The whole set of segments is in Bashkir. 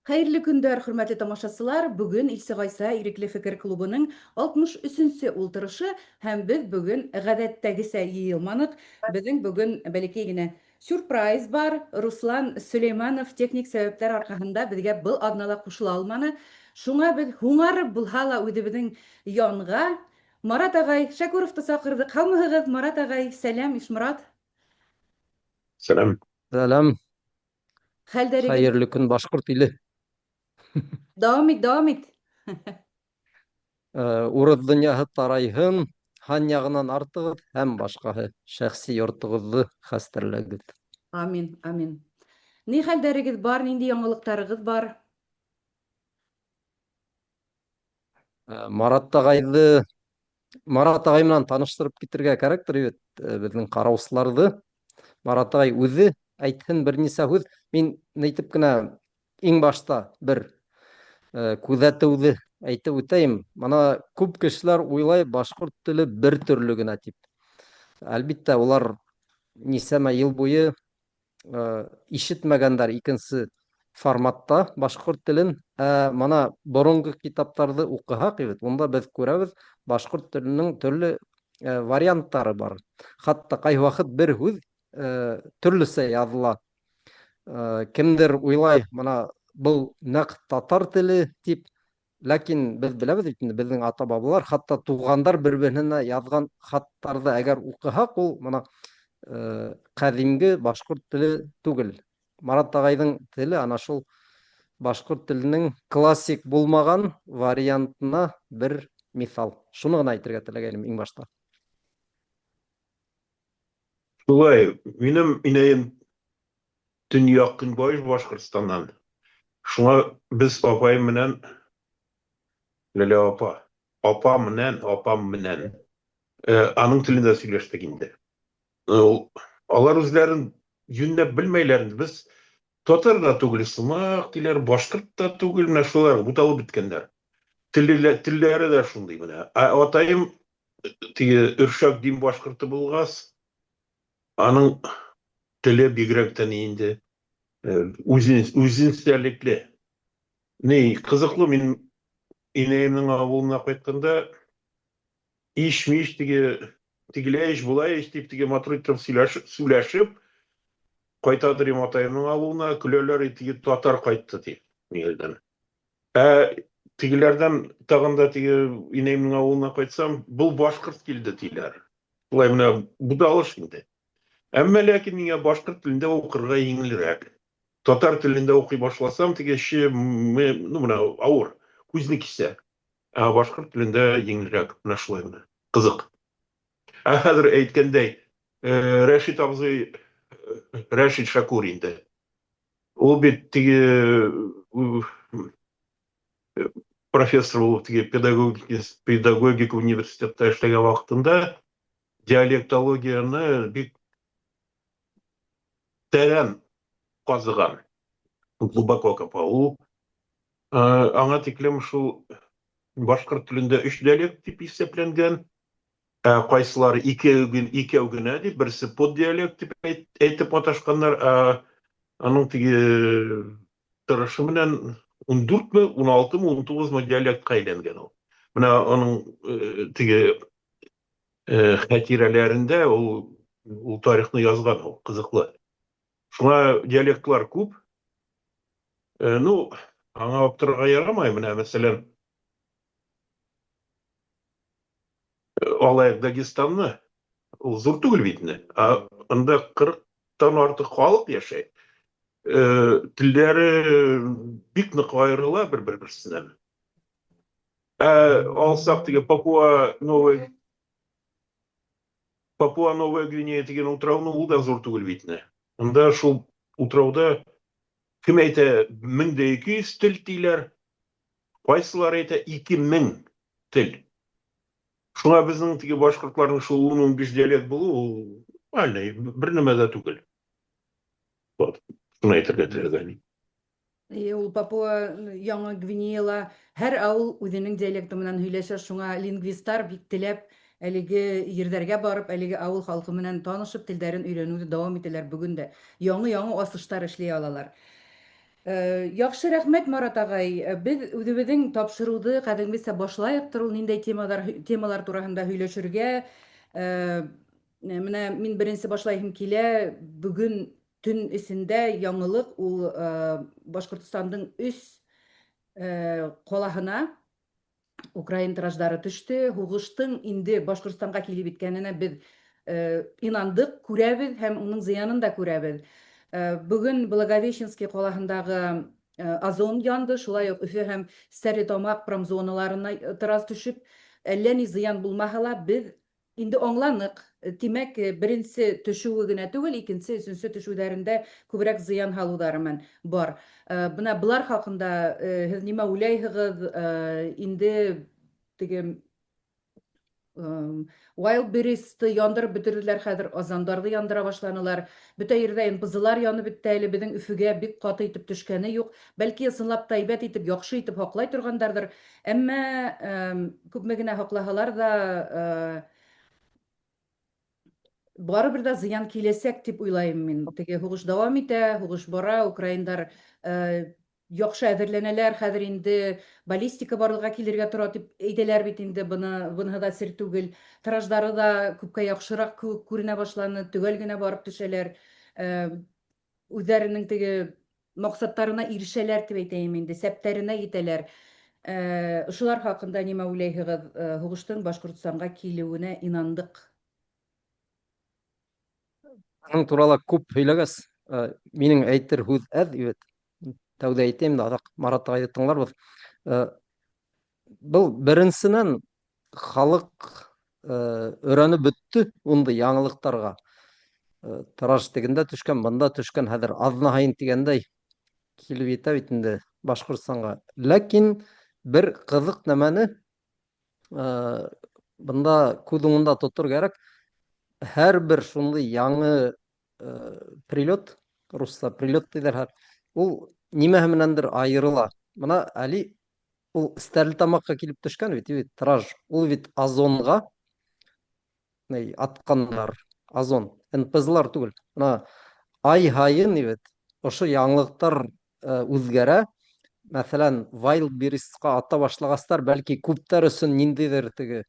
Хәерле көндәр, хөрмәтле тамашасылар! Бүген Илсе Гайса Ирекле фикер клубының 63-нче ултырышы һәм без бүген гадәттәгечә йыелманык. Безнең бүген бәләкәй генә сюрприз бар. Руслан Сөләйманов техник сәбәпләр аркаһында безгә был аҙнала ҡушыла алманы. Шуңа беҙ һуңарып булһа ла үҙебеҙҙең янға Марат ағай Шәкүровты саҡырҙыҡ. Һаумыһығыҙ, Марат ағай? Сәләм, Ишморат. Сәләм. Сәләм. Хәлдәрегеҙ? Хәйерле көн, башҡорт иле. Дауам ит, дауам ит. Урыҫ донъяһы тарайһын, һан яғынан артығыҙ һәм башҡаһы. Шәхси йортоғоҙҙо хәстәрләгеҙ. Амин, амин. Ни хәлдәрегеҙ бар, ниндәй яңылыҡтарығыҙ бар? Марат ағайҙы Марат ағай менән таныштырып китергә кәрәктер бит беҙҙең ҡараусыларҙы. Марат ағай үҙе әйтһен бер нисә һүҙ. Мин әйтеп кенә иң башта бер күҙәтеүҙе әйтеп үтәйем. Мына күп кешеләр уйлай башҡорт теле бер төрлө генә тип. Әлбиттә, улар нисәмә йыл буйы ишетмәгәндәр икенсе форматта башҡорт телен. Ә мына боронғо китаптарҙы уҡыһаҡ бит, унда беҙ күрәбеҙ башҡорт теленең төрлө варианттары бар. Хатта ҡайһы ваҡыт бер һүҙ төрлөсә яҙыла. Кемдер уйлай, мына был нәҡ татар теле тип, ләкин беҙ беләбеҙ бит инде, беҙҙең ата-бабалар, хатта туғандар бер-береһенә яҙған хаттарҙы әгәр уҡыһаҡ, ул мына ҡәҙимге башҡорт теле түгел. Марат ағайҙың теле ана шул башҡорт теленең классик булмаған вариантына бер миҫал. Шуны ғына әйтергә теләгәйнем иң башта. Шулай, минем инәйем төньяк көнбайыш Башҡортостаннан. Шуңа без апайым менән Ләлә апа, апа менән, апам менән аның телендә сөйләштек инде. Ул, алар үзләрен юньләп белмәйләр инде. Без татар да түгел сымак диләр, башкорт та түгел, менә шулар буталып беткәннәр. Телләре дә шундый менә. Ә атаем теге Өршәк дим башкорты булгас, аның теле бигрәк тә ни инде үзенчәлекле. Ни кызыклы, мин инәемнең авылына кайтканда иш-миш теге тегеләй ич, болай ич дип теге матур итеп сөйләшеп кайтадыр идем атаемның авылына, көләләр, теге татар кайтты дип нигездән. Ә тегеләрдән тагын да теге инәемнең авылына кайтсам, был башкорт килде диләр. Шулай менә буталыш инде. Әмма ләкин миңа башкорт телендә укырга җиңелрәк. Татар телендә укый башласам, теге ше, ну менә авыр, күзне кисә. Ә башкорт телендә җиңелрәк, менә шулай менә. Кызык. Ә хәзер әйткәндәй, Рәшит абзый, Рәшит Шакур инде. Ул бит теге профессор булып теге педагогик университетта эшләгән вакытында диалектологияне бик тәрән казыган, глубоко копал. Ул аңа тиклем шул башкорт телендә өч диалект дип исәпләнгән, ә кайсылары икәү генә дип, берсе поддиалект дип әйтеп маташканнар, ә аның теге тырышы белән 14-ме, 16-мы, 19-мы диалектка әйләнгән ул. Менә аның теге хәтирәләрендә ул тарихны язган, ул кызыклы. Шуңа диалектлар күп. Ну, аңа аптырарга ярамай, менә мәсәлән, алайык Дагестанны, ул зур түгел бит инде, ә анда 40-тан артык халык яшәй. Телләре бик нык аерыла бер-берсеннән. Ә алсак теге Папуа Новая Гвинея дигән утрауны, ул да зур түгел бит инде. Анда шул утрауда кем әйтә 1200 тел диләр, кайсылары әйтә 2000 тел. Шуңа безнең теге башкортларның шул 10-15 диалект булу ул әллә бер нәмә дә түгел. Вот, шуны әйтергә теләгән. Ул Папуа Яңа Гвинеяла һәр авыл үзенең диалекты менән һөйләшә, шуңа лингвистлар бик теләп әлеге җирләргә барып, әлеге авыл халкы менән танышып, телләрен өйрәнүне дәвам итәләр бүген дә. Яңы-яңы асышлар эшли алалар. Яҡшы, рәхмәт, Марат ағай. Беҙ үҙебеҙҙең тапшырыуҙы ҡәҙимгесә башлайыҡтыр ул, ниндәй темалар темалар тураһында һөйләшергә. Менә мин беренсе башлайһым килә. Бөгөн төн эсендә яңылыҡ ул Башҡортостандың өс ҡалаһына украин траждары төштө. Һуғыштың инде Башҡортостанға килеп еткәненә беҙ инандыҡ, күрәбеҙ һәм уның зыянын да күрәбеҙ. Бөгөн Благовещенский ҡалаһындағы Озон янды, шулай уҡ Өфө һәм Стәрлетамаҡ промзоналарына траз төшөп, әллә ни зыян булмаһа ла, беҙ инде аңланыҡ. Тимәк, беренсе төшөүе генә түгел, икенсе, өсөнсө төшөүҙәрендә күберәк зыян һалыуҙары менән бар. Бына былар хаҡында һеҙ нимә уйлайһығыҙ? Инде теге Wildberries-ты яндырып бөтөрҙөләр, хәҙер Озондарҙы яндыра башланылар. Бөтә ерҙә НПЗ-лар янып бөттө әле, беҙҙең Өфөгә бик ҡаты итеп төшкәне юҡ. Бәлки, ысынлап та әйбәт итеп, яҡшы итеп һаҡлай торғандарҙыр. Әммә күпме генә һаҡлаһалар ҙа, барыбер ҙә зыян киләсәк дип уйлайым мин. Теге һуғыш дауам итә, һуғыш бара, украиндар яҡшы әҙерләнәләр, хәҙер инде баллистика барлыҡҡа килергә тора дип әйтәләр бит инде, быны быныһы да сер түгел. Тираждары да күпкә яҡшыраҡ кеүек күренә башланы, төгәл генә барып төшәләр. Үҙҙәренең теге маҡсаттарына ирешәләр дип әйтәйем инде, сәптәренә етәләр. Ошолар хаҡында нимә уйлайһығыҙ? Һуғыштың Башҡортостанға килеүенә инандыҡ. Аның турала күп һөйләгәс, минең әйтер һүҙ әҙ бит. Тәүҙә әйтәйем дә, аҙаҡ Марат ағайҙы тыңларбыҙ. Был беренсенән халыҡ өйрәнеп бөттө ундай яңылыҡтарға. Тыраш тегендә төшкән, бында төшкән, хәҙер аҙна һайын тигәндәй килеп етә бит инде Башҡортостанға. Ләкин бер ҡыҙыҡ нәмәне бында күҙ уңында тотор кәрәк. Һәр бер шундай яңы прилет, русса прилет тиҙәр, ул нимәһе менәндер айырыла. Бына әле ул Стәрлетамаҡҡа килеп төшкән бит, бит траж, ул бит Озонға ни атҡандар, Озон, НПЗлар түгел. Бына ай һайын бит ошо яңылыҡтар үҙгәрә. Мәҫәлән, Wildberries-ҡа ата башлағастар, бәлки күптәр өсөн ниндәйҙер теге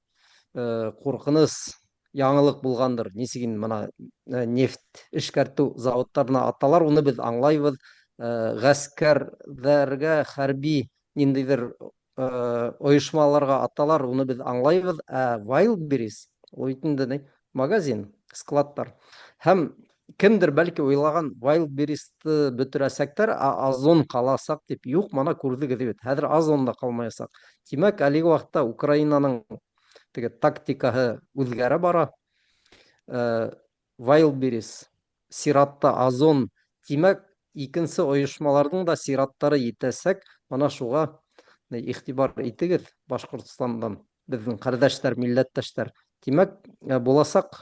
ҡурҡыныс яңылыҡ булғандыр. Нисек инде бына нефть эшкәртеү заводтарына аталар, уны беҙ аңлайбыҙ. Ғәскәрҙәргә, хәрби ниндәйҙер ойошмаларға аталар, уны беҙ аңлайбыҙ. Ә Wildberries ул бит инде ни, магазин, складтар. Һәм кемдер бәлки уйлаған, Wildberries-ты бөтөрәсәктәр, ә Озон ҡаласаҡ тип. Юҡ, мана күрҙегеҙ бит, хәҙер Озон да ҡалмаясаҡ. Тимәк, әлеге ваҡытта Украинаның теге тактикаһы үҙгәрә бара. Wildberries сиратта Озон, тимәк, икенсе ойошмаларҙың да сираттары етәсәк. Мана шуға иғтибар итегеҙ, Башҡортостандан беҙҙең ҡәрҙәштәр, милләттәштәр. Тимәк, буласаҡ,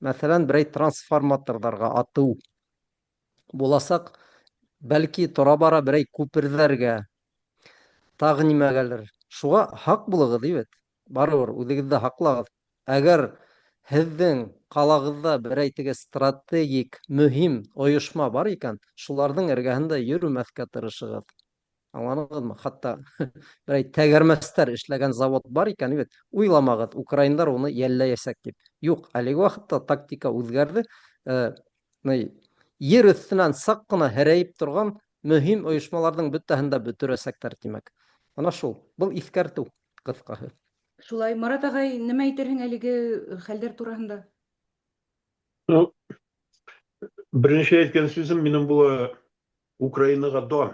мәҫәлән, берәй трансформаторҙарға атыу буласаҡ, бәлки тора-бара берәй күперҙәргә, тағы нимәгәлер. Шуға һаҡ булығыҙ, бит. Барыбер үҙегеҙҙе һаҡлағыҙ. Әгәр һеҙҙең ҡалағыҙҙа берәй теге стратегик мөһим ойошма бар икән, шуларҙың эргәһендә йөрөмәҫкә тырышығыҙ. Аңланығыҙмы? Хатта берәй тәгәрмәстәр эшләгән завод бар икән, бит, уйламағыҙ, украиндар уны йәлләйәсәк тип. Юҡ, әлеге ваҡытта тактика үҙгәрҙе. Ер өҫтөнән саҡ ҡына һерәйеп торған мөһим ойошмаларҙың бөтәһен дә бөтөрәсәктәр, тимәк. Ана шул, был иҫкәртеү ҡыҫҡаһы. Шулай, Марат ағай, нимә әйтерһең әлеге хәлдәр тураһында? Ну, беренсе әйткән сүзем минең була Украинаға дан.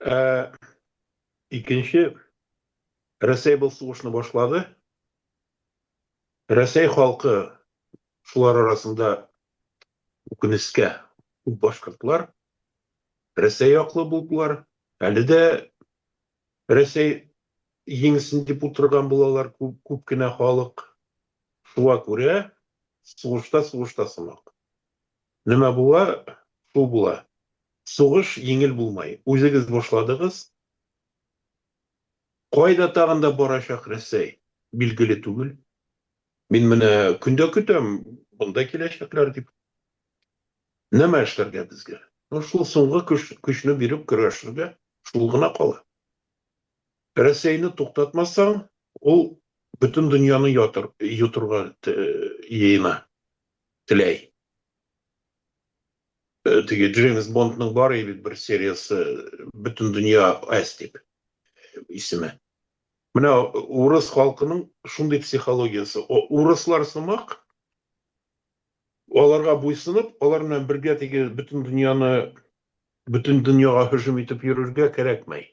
Ә, икенче, Рәсәй был сугышны башлады. Рәсәй халҡы, шулар арасында үкенескә күп башҡортлар Рәсәй яҡлы булдылар. Әле дә Рәсәй еңсен дип утырган булалар күп, күп кенә халык. Шуға күрә сугышта сугышта сымаҡ. Нимә була, шул була. Сугыш еңел булмай. Үҙегеҙ башладығыҙ. Ҡайҙа тағын да барасаҡ Рәсәй? Билгеле түгел. Мин менә көндә көтәм, бында киләсәкләр дип. Нимә эшләргә беҙгә? Ну, шул соңгы көч, көчне биреп көрәшергә шул гына кала. Рәсәйне туктатмасаң, ул бөтен дөньяны ятыр, йотырга йыена, теләй. Теге Джеймс Бондның бар бит бер сериясе Бөтен дөнья әс дип исеме. Менә урыс халкының шундый психологиясе. Урыслар сымак аларга буйсынып, алар белән бергә теге бөтен дөньяны бөтен дөньяга һөҗүм итеп йөрергә кәрәкмәй.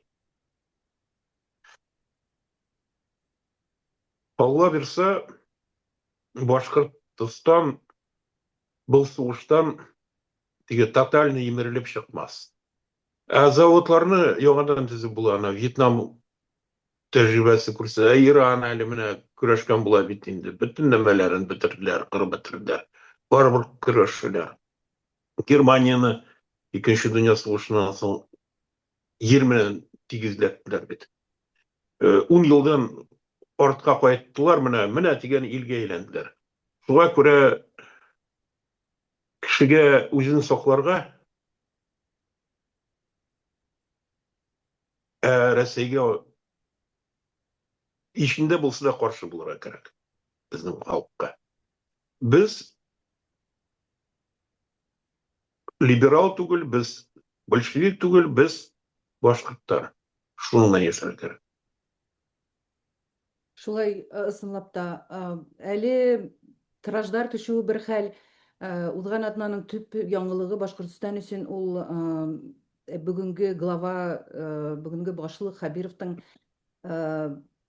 Алла бирсә, Башкортстан был сугыштан теге тотально емерелеп чыкмас. Ә заводларны яңадан төзеп була. Ана Вьетнам тәҗрибәсе күрсә, Иран әле менә көрәшкән була бит инде. Бөтен нәмәләрен бетерделәр, кырып бетерделәр. Барыбер көрәшәләр. Германияне Икенче дөнья сугышыннан соң җир белән тигезләттеләр бит. 10 елдан артка кайттылар, менә менә дигән илгә әйләнделәр. Шуңа күрә кешегә үзен сакларга, ә Рәсәйгә ишендә булса да каршы булырга кирәк безнең халыкка. Без либерал түгел, без большевик түгел, без башкортлар. Шуның белән яшәргә кирәк. Шулай, ысынлап та, әле тираждар төшүе бер хәл. Узган атнаның төп яңалыгы Башкортстан өчен ул бүгенге глава, бүгенге башлык Хәбировтың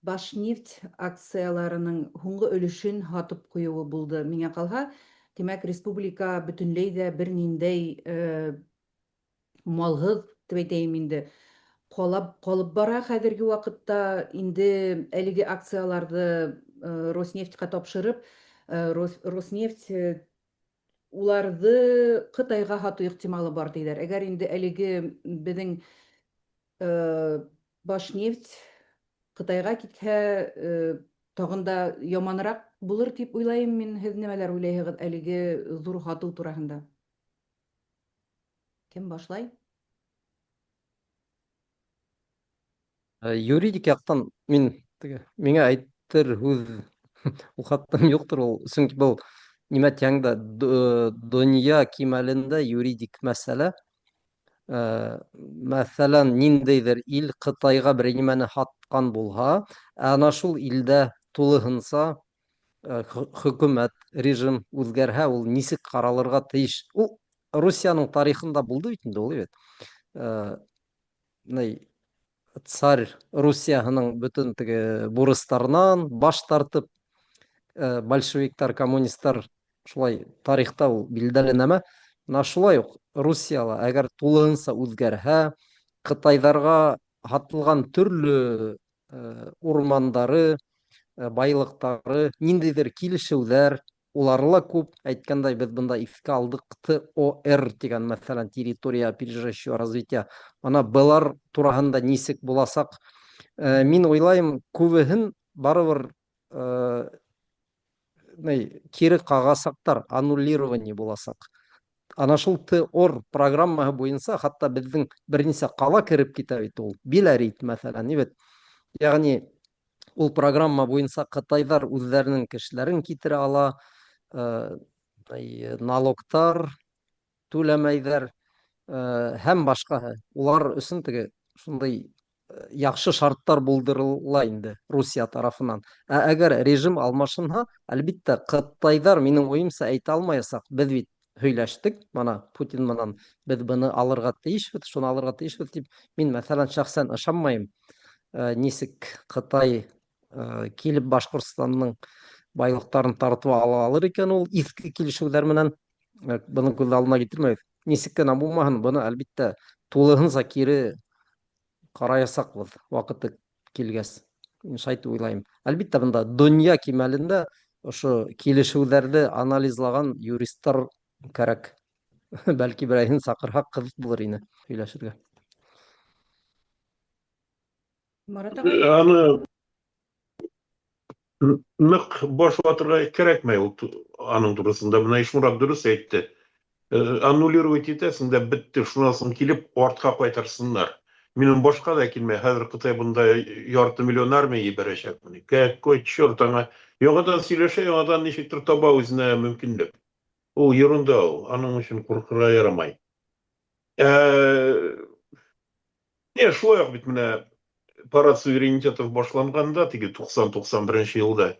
Башнефть акцияләренең һуңгы өлешен һатып куюы булды. Миңа калһа, димәк, республика бөтенләй дә берниндәй малһыз дип әйтәем инде, калап калып бара хәзерге вакытта. Инде әлеге акцияләрне Роснефтька тапшырып, Роснефть уларды Кытайга һату ихтималы бар диләр. Әгәр инде әлеге безнең Башнефть Кытайга китһә, тагын да яманрак булыр дип уйлыйм мин. Һеҙ нимәләр уйлайһығыҙ әлеге ҙур һатыу тураһында? Кем башлай? Юридик яктан мин теге миңа әйтер һүҙ ул хаттан юҡтыр ул, сөнки был нимә тиһәң дә донъя кимәлендә юридик мәсьәлә. Мәҫәлән, ниндәйҙер ил Ҡытайға бер нимәне һатҡан булһа, ә ана шул илдә тулыһынса хөкүмәт, режим үҙгәрһә, ул нисек ҡаралырға тейеш? Ул Русияның тарихында булды бит инде ул, бит. Царь Русияһының бөтөн теге бурыстарынан баш тартып, большевиктар, коммунисттар шулай тарихта ул билдәле нәмә. Менә шулай ук Русияла әгәр тулыһынса үҙгәрһә, Ҡытайҙарға һатылған төрлө урмандары, байлыҡтары, ниндәйҙер килешеүҙәр, улары ла күп. Әйткәндәй, беҙ бында иҫкә алдыҡ ТОР тигән, мәҫәлән, территория опережающего развития. Ана былар тураһында нисек буласаҡ? Мин уйлайым, күбеһен барыбер кире ҡағасаҡтар, аннулирование буласаҡ. Ана шул ТОР программаһы буйынса хатта беҙҙең бер нисә ҡала кереп китә бит ул. Биләрит, мәҫәлән, бит. Ягъни ул программа буйынса ҡытайҙар үҙҙәренең кешеләрен китерә ала, налогтар түләмәйҙәр һәм башҡаһы. Улар өсөн теге шундай яҡшы шарттар булдырыла инде Русия тарафынан. Ә әгәр режим алмашынһа, әлбиттә, ҡытайҙар минең уйымса әйтә алмаясаҡ, беҙ бит һөйләштек, мана Путин менән беҙ быны алырға тейешбеҙ, шуны алырға тейешбеҙ тип, мин мәҫәлән шәхсән ышанмайым. Нисек Ҡытай килеп Башҡортостандың байлыҡтарын тартып ала алыр икән ул иҫке килешеүҙәр менән, быны күҙ алдына килтермәйбеҙ. Нисек кенә булмаһын, быны әлбиттә тулыһынса кире ҡараясаҡбыҙ ваҡыты килгәс. Мин шулай уйлайым. Әлбиттә, бында донъя кимәлендә ошо килешеүҙәрҙе анализлаған юристтар кәрәк. Бәлки берәйһен саҡырһаҡ ҡыҙыҡ булыр ине һөйләшергә. Марат ағай? Аны ныҡ баш ватырға кәрәкмәй ул аның турысында. Менә Ишмурат дөрөҫ әйтте. Аннулировать итәсең дә бетте, шуннан соң килеп артка кайтарсыннар. Минем башка да килмәй, хәзер Кытай бында ярты миллион армия җибәрәчәк. Какой черт аңа яңадан сөйләшә, яңадан ничектер таба үзенә мөмкинлек. Ул ерунда ул, аның өчен куркырга ярамай. Не, шулай ук бит менә парад суверенитетов башланганда, теге 90-91 елда,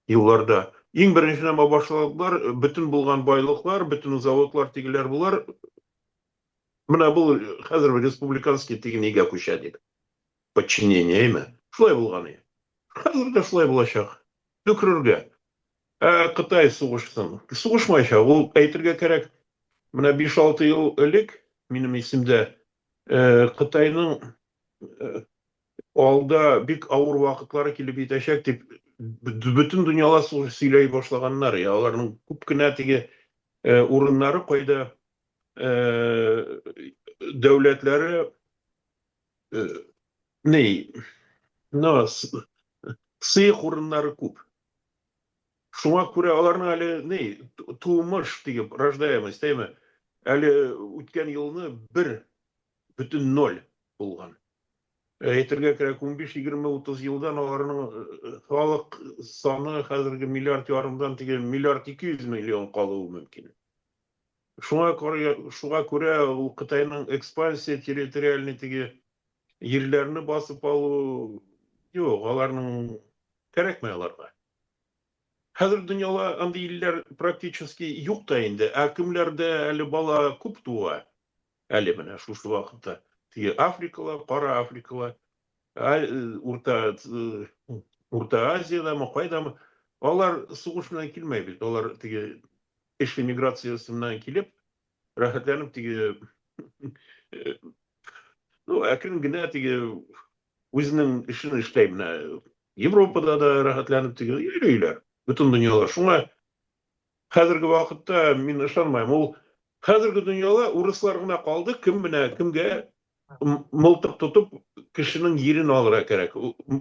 елларда иң беренче нәмә башладылар, бөтен булган байлыклар, бөтен заводлар тегеләр болар менә бу хәзер республиканский теге нигә күчә дип. Подчинение, әйме? Шулай булган иде. Хәзер дә шулай булачак. Төкерергә. Ә Кытай сугышсын. Сугышмаячак. Ул әйтергә кирәк, менә 5-6 ел элек минем исемдә Кытайның алда бик авыр вакытлары килеп җитәчәк дип бөтен дөньяла сөйләй башлаганнар. Я аларның күп кенә теге урыннары кайда дәүләтләре ни, но сыек урыннары күп. Шуңа күрә аларның әле ни тумыш теге рождаемость, әйме? Әле үткән елны 1,0 булган. Әйтергә кирәк, 15, 20, 30 елдан аларның халык саны хәзерге миллиард ярымдан теге миллиард 200 миллион калуы мөмкин. Шуңа күрә, шуңа күрә ул Кытайның экспансия территориальный теге җирләрне басып алу юк, аларның кирәкме аларга. Хәзер дөньяда андый илләр практически юк та инде. Ә кемләрдә әле бала күп туа? Әле менә шушы вакытта. Теге Африкала, Кара Африкала, Урта Урта Азиядәме, кайдамы? Алар сугыш белән килмәй бит. Алар теге эш миграциясе белән килеп, рәхәтләнеп теге ну, әкрен генә теге үзенең эшен эшләй менә. Европада да рәхәтләнеп теге йөриләр. Бөтен дөньяда. Шуңа хәзерге вакытта мин ышанмыйм. Ул хәзерге дөньяда урыслар гына калды, кем менә кемгә мылтык тотып кешенең ерен алырга кирәк.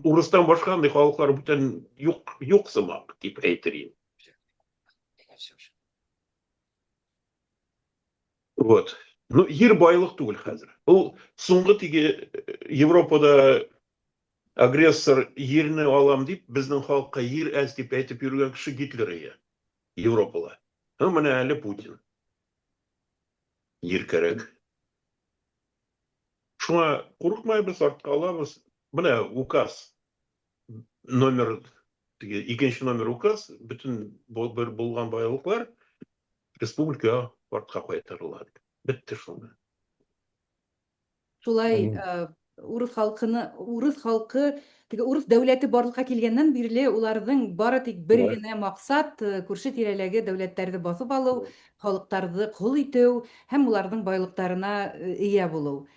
Урыстан башка андый халыклар бүтән юк, юк сымак дип әйтер идем. Вот. Ну, ер байлык түгел хәзер. Ул соңгы теге Европада агрессор ерне алам дип, безнең халыкка ер әз дип әйтеп йөргән кеше Гитлер ие. Европада. Һәм менә әле Путин. Ер кирәк. Шуңа курыкмайбыз, артка алабыз. Менә указ номер теге икенче номер указ, бөтен бер булган байлыклар республикага артка кайтарыла. Бетте шуны. Шулай урыс халкыны, урыс халкы, теге урыс дәүләте барлыкка килгәннән бирле уларның бары тик бер генә максат, күрше тирәләге дәүләтләрне басып алу, халыкларны кол итү һәм уларның байлыкларына ия булу.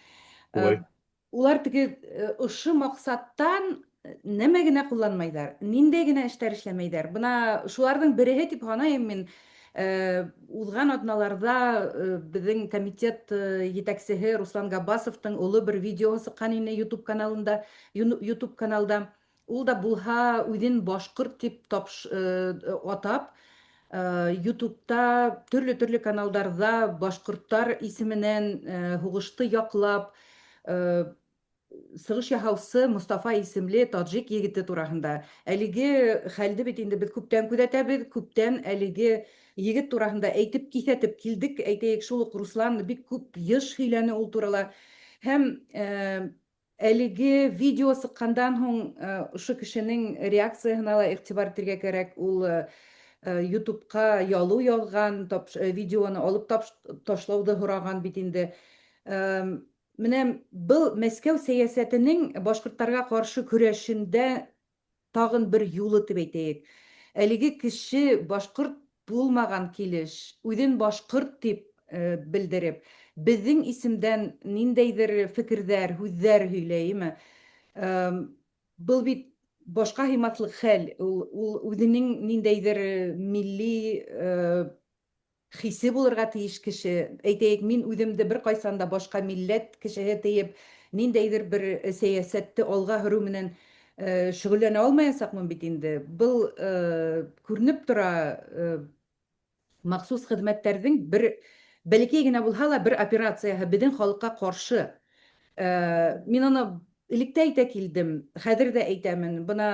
Улар теге ошо максаттан нәмә генә кулланмайдар, ниндәй генә эшләр эшләмәйдәр. Бына шуларның береһе дип һанайым мин. Узган атналарда безнең комитет җитәкчеһе Руслан Габбасовтың олы бер видеосы чыккан иде YouTube каналында, YouTube каналда. Ул да булһа үзен башкорт дип атап, YouTube'та төрле-төрле каналдарда башкортлар исеменнән һугышты яклап, сыгыш яһаучы Мустафа исемле таджик егете тураһында. Әлеге хәлде бит инде без күптән күзәтәбез, күптән әлеге егет тураһында әйтеп кисәтеп килдек. Әйтәйек, шул ук Руслан бик күп еш һөйләне ул турала. Һәм әлеге видео сыккандан һуң ошо кешенең реакцияһына ла игътибар итергә кәрәк. Ул YouTube'ка ялу язган, видеоны алып ташлауды һораган бит инде. Менә был Мәскәү сәясәтенең башкортларга каршы көрәшендә тагын бер юлы дип әйтәйек. Әлеге кеше башкорт булмаган килеш, үзен башкорт дип белдереп, безнең исемдән ниндәйдер фикерҙәр, һүҙҙәр һөйләйме? Был бит башка һыймаҫлыҡ хәл. Ул үҙенең ниндәйҙер милли хисе булырға тейеш кеше. Әйтәйек, мин үҙемде бер ҡайсан да башҡа милләт кешеһе тиеп, ниндәйҙер бер сәйәсәтте алға һөрөү менән шөғөлләнә алмаясаҡмын бит инде. Был күренеп тора, махсус хеҙмәттәрҙең бер Бәләкәй генә булһа ла бер операцияһы беҙҙең халыҡҡа ҡаршы. Мин аны элек тә әйтә килдем, хәҙер дә әйтәмен. Бына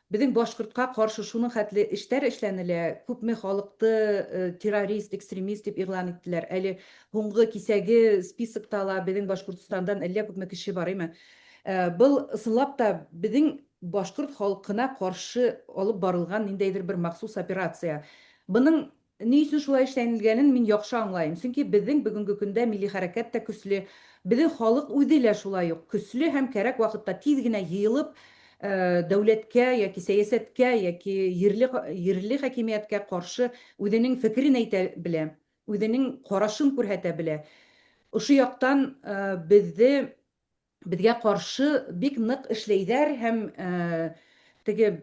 беҙҙең башҡортҡа ҡаршы шуның хәтле эштәр эшләнелә, күпме халыҡты террорист, экстремист тип иғлан иттеләр. Әле һуңғы кисәге списокта ла беҙҙең Башҡортостандан әллә күпме кеше бар име. Был ысынлап та беҙҙең башҡорт халҡына ҡаршы алып барылған ниндәйҙер бер махсус операция. Бының ни өсөн шулай эшләнелгәнен мин яҡшы аңлайым. Сөнки беҙҙең бөгөнгө көндә милли хәрәкәт тә көслө, беҙҙең халыҡ үҙе лә шулай уҡ көслө һәм кәрәк ваҡытта тиҙ генә йыйылып, дәүләткә йәки сәйәсәткә йәки ерле ерле хакимиәткә ҡаршы үҙенең фекерен әйтә белә, үҙенең ҡарашын күрһәтә белә. Ошо яҡтан беҙҙе беҙгә ҡаршы бик ныҡ эшләйҙәр һәм теге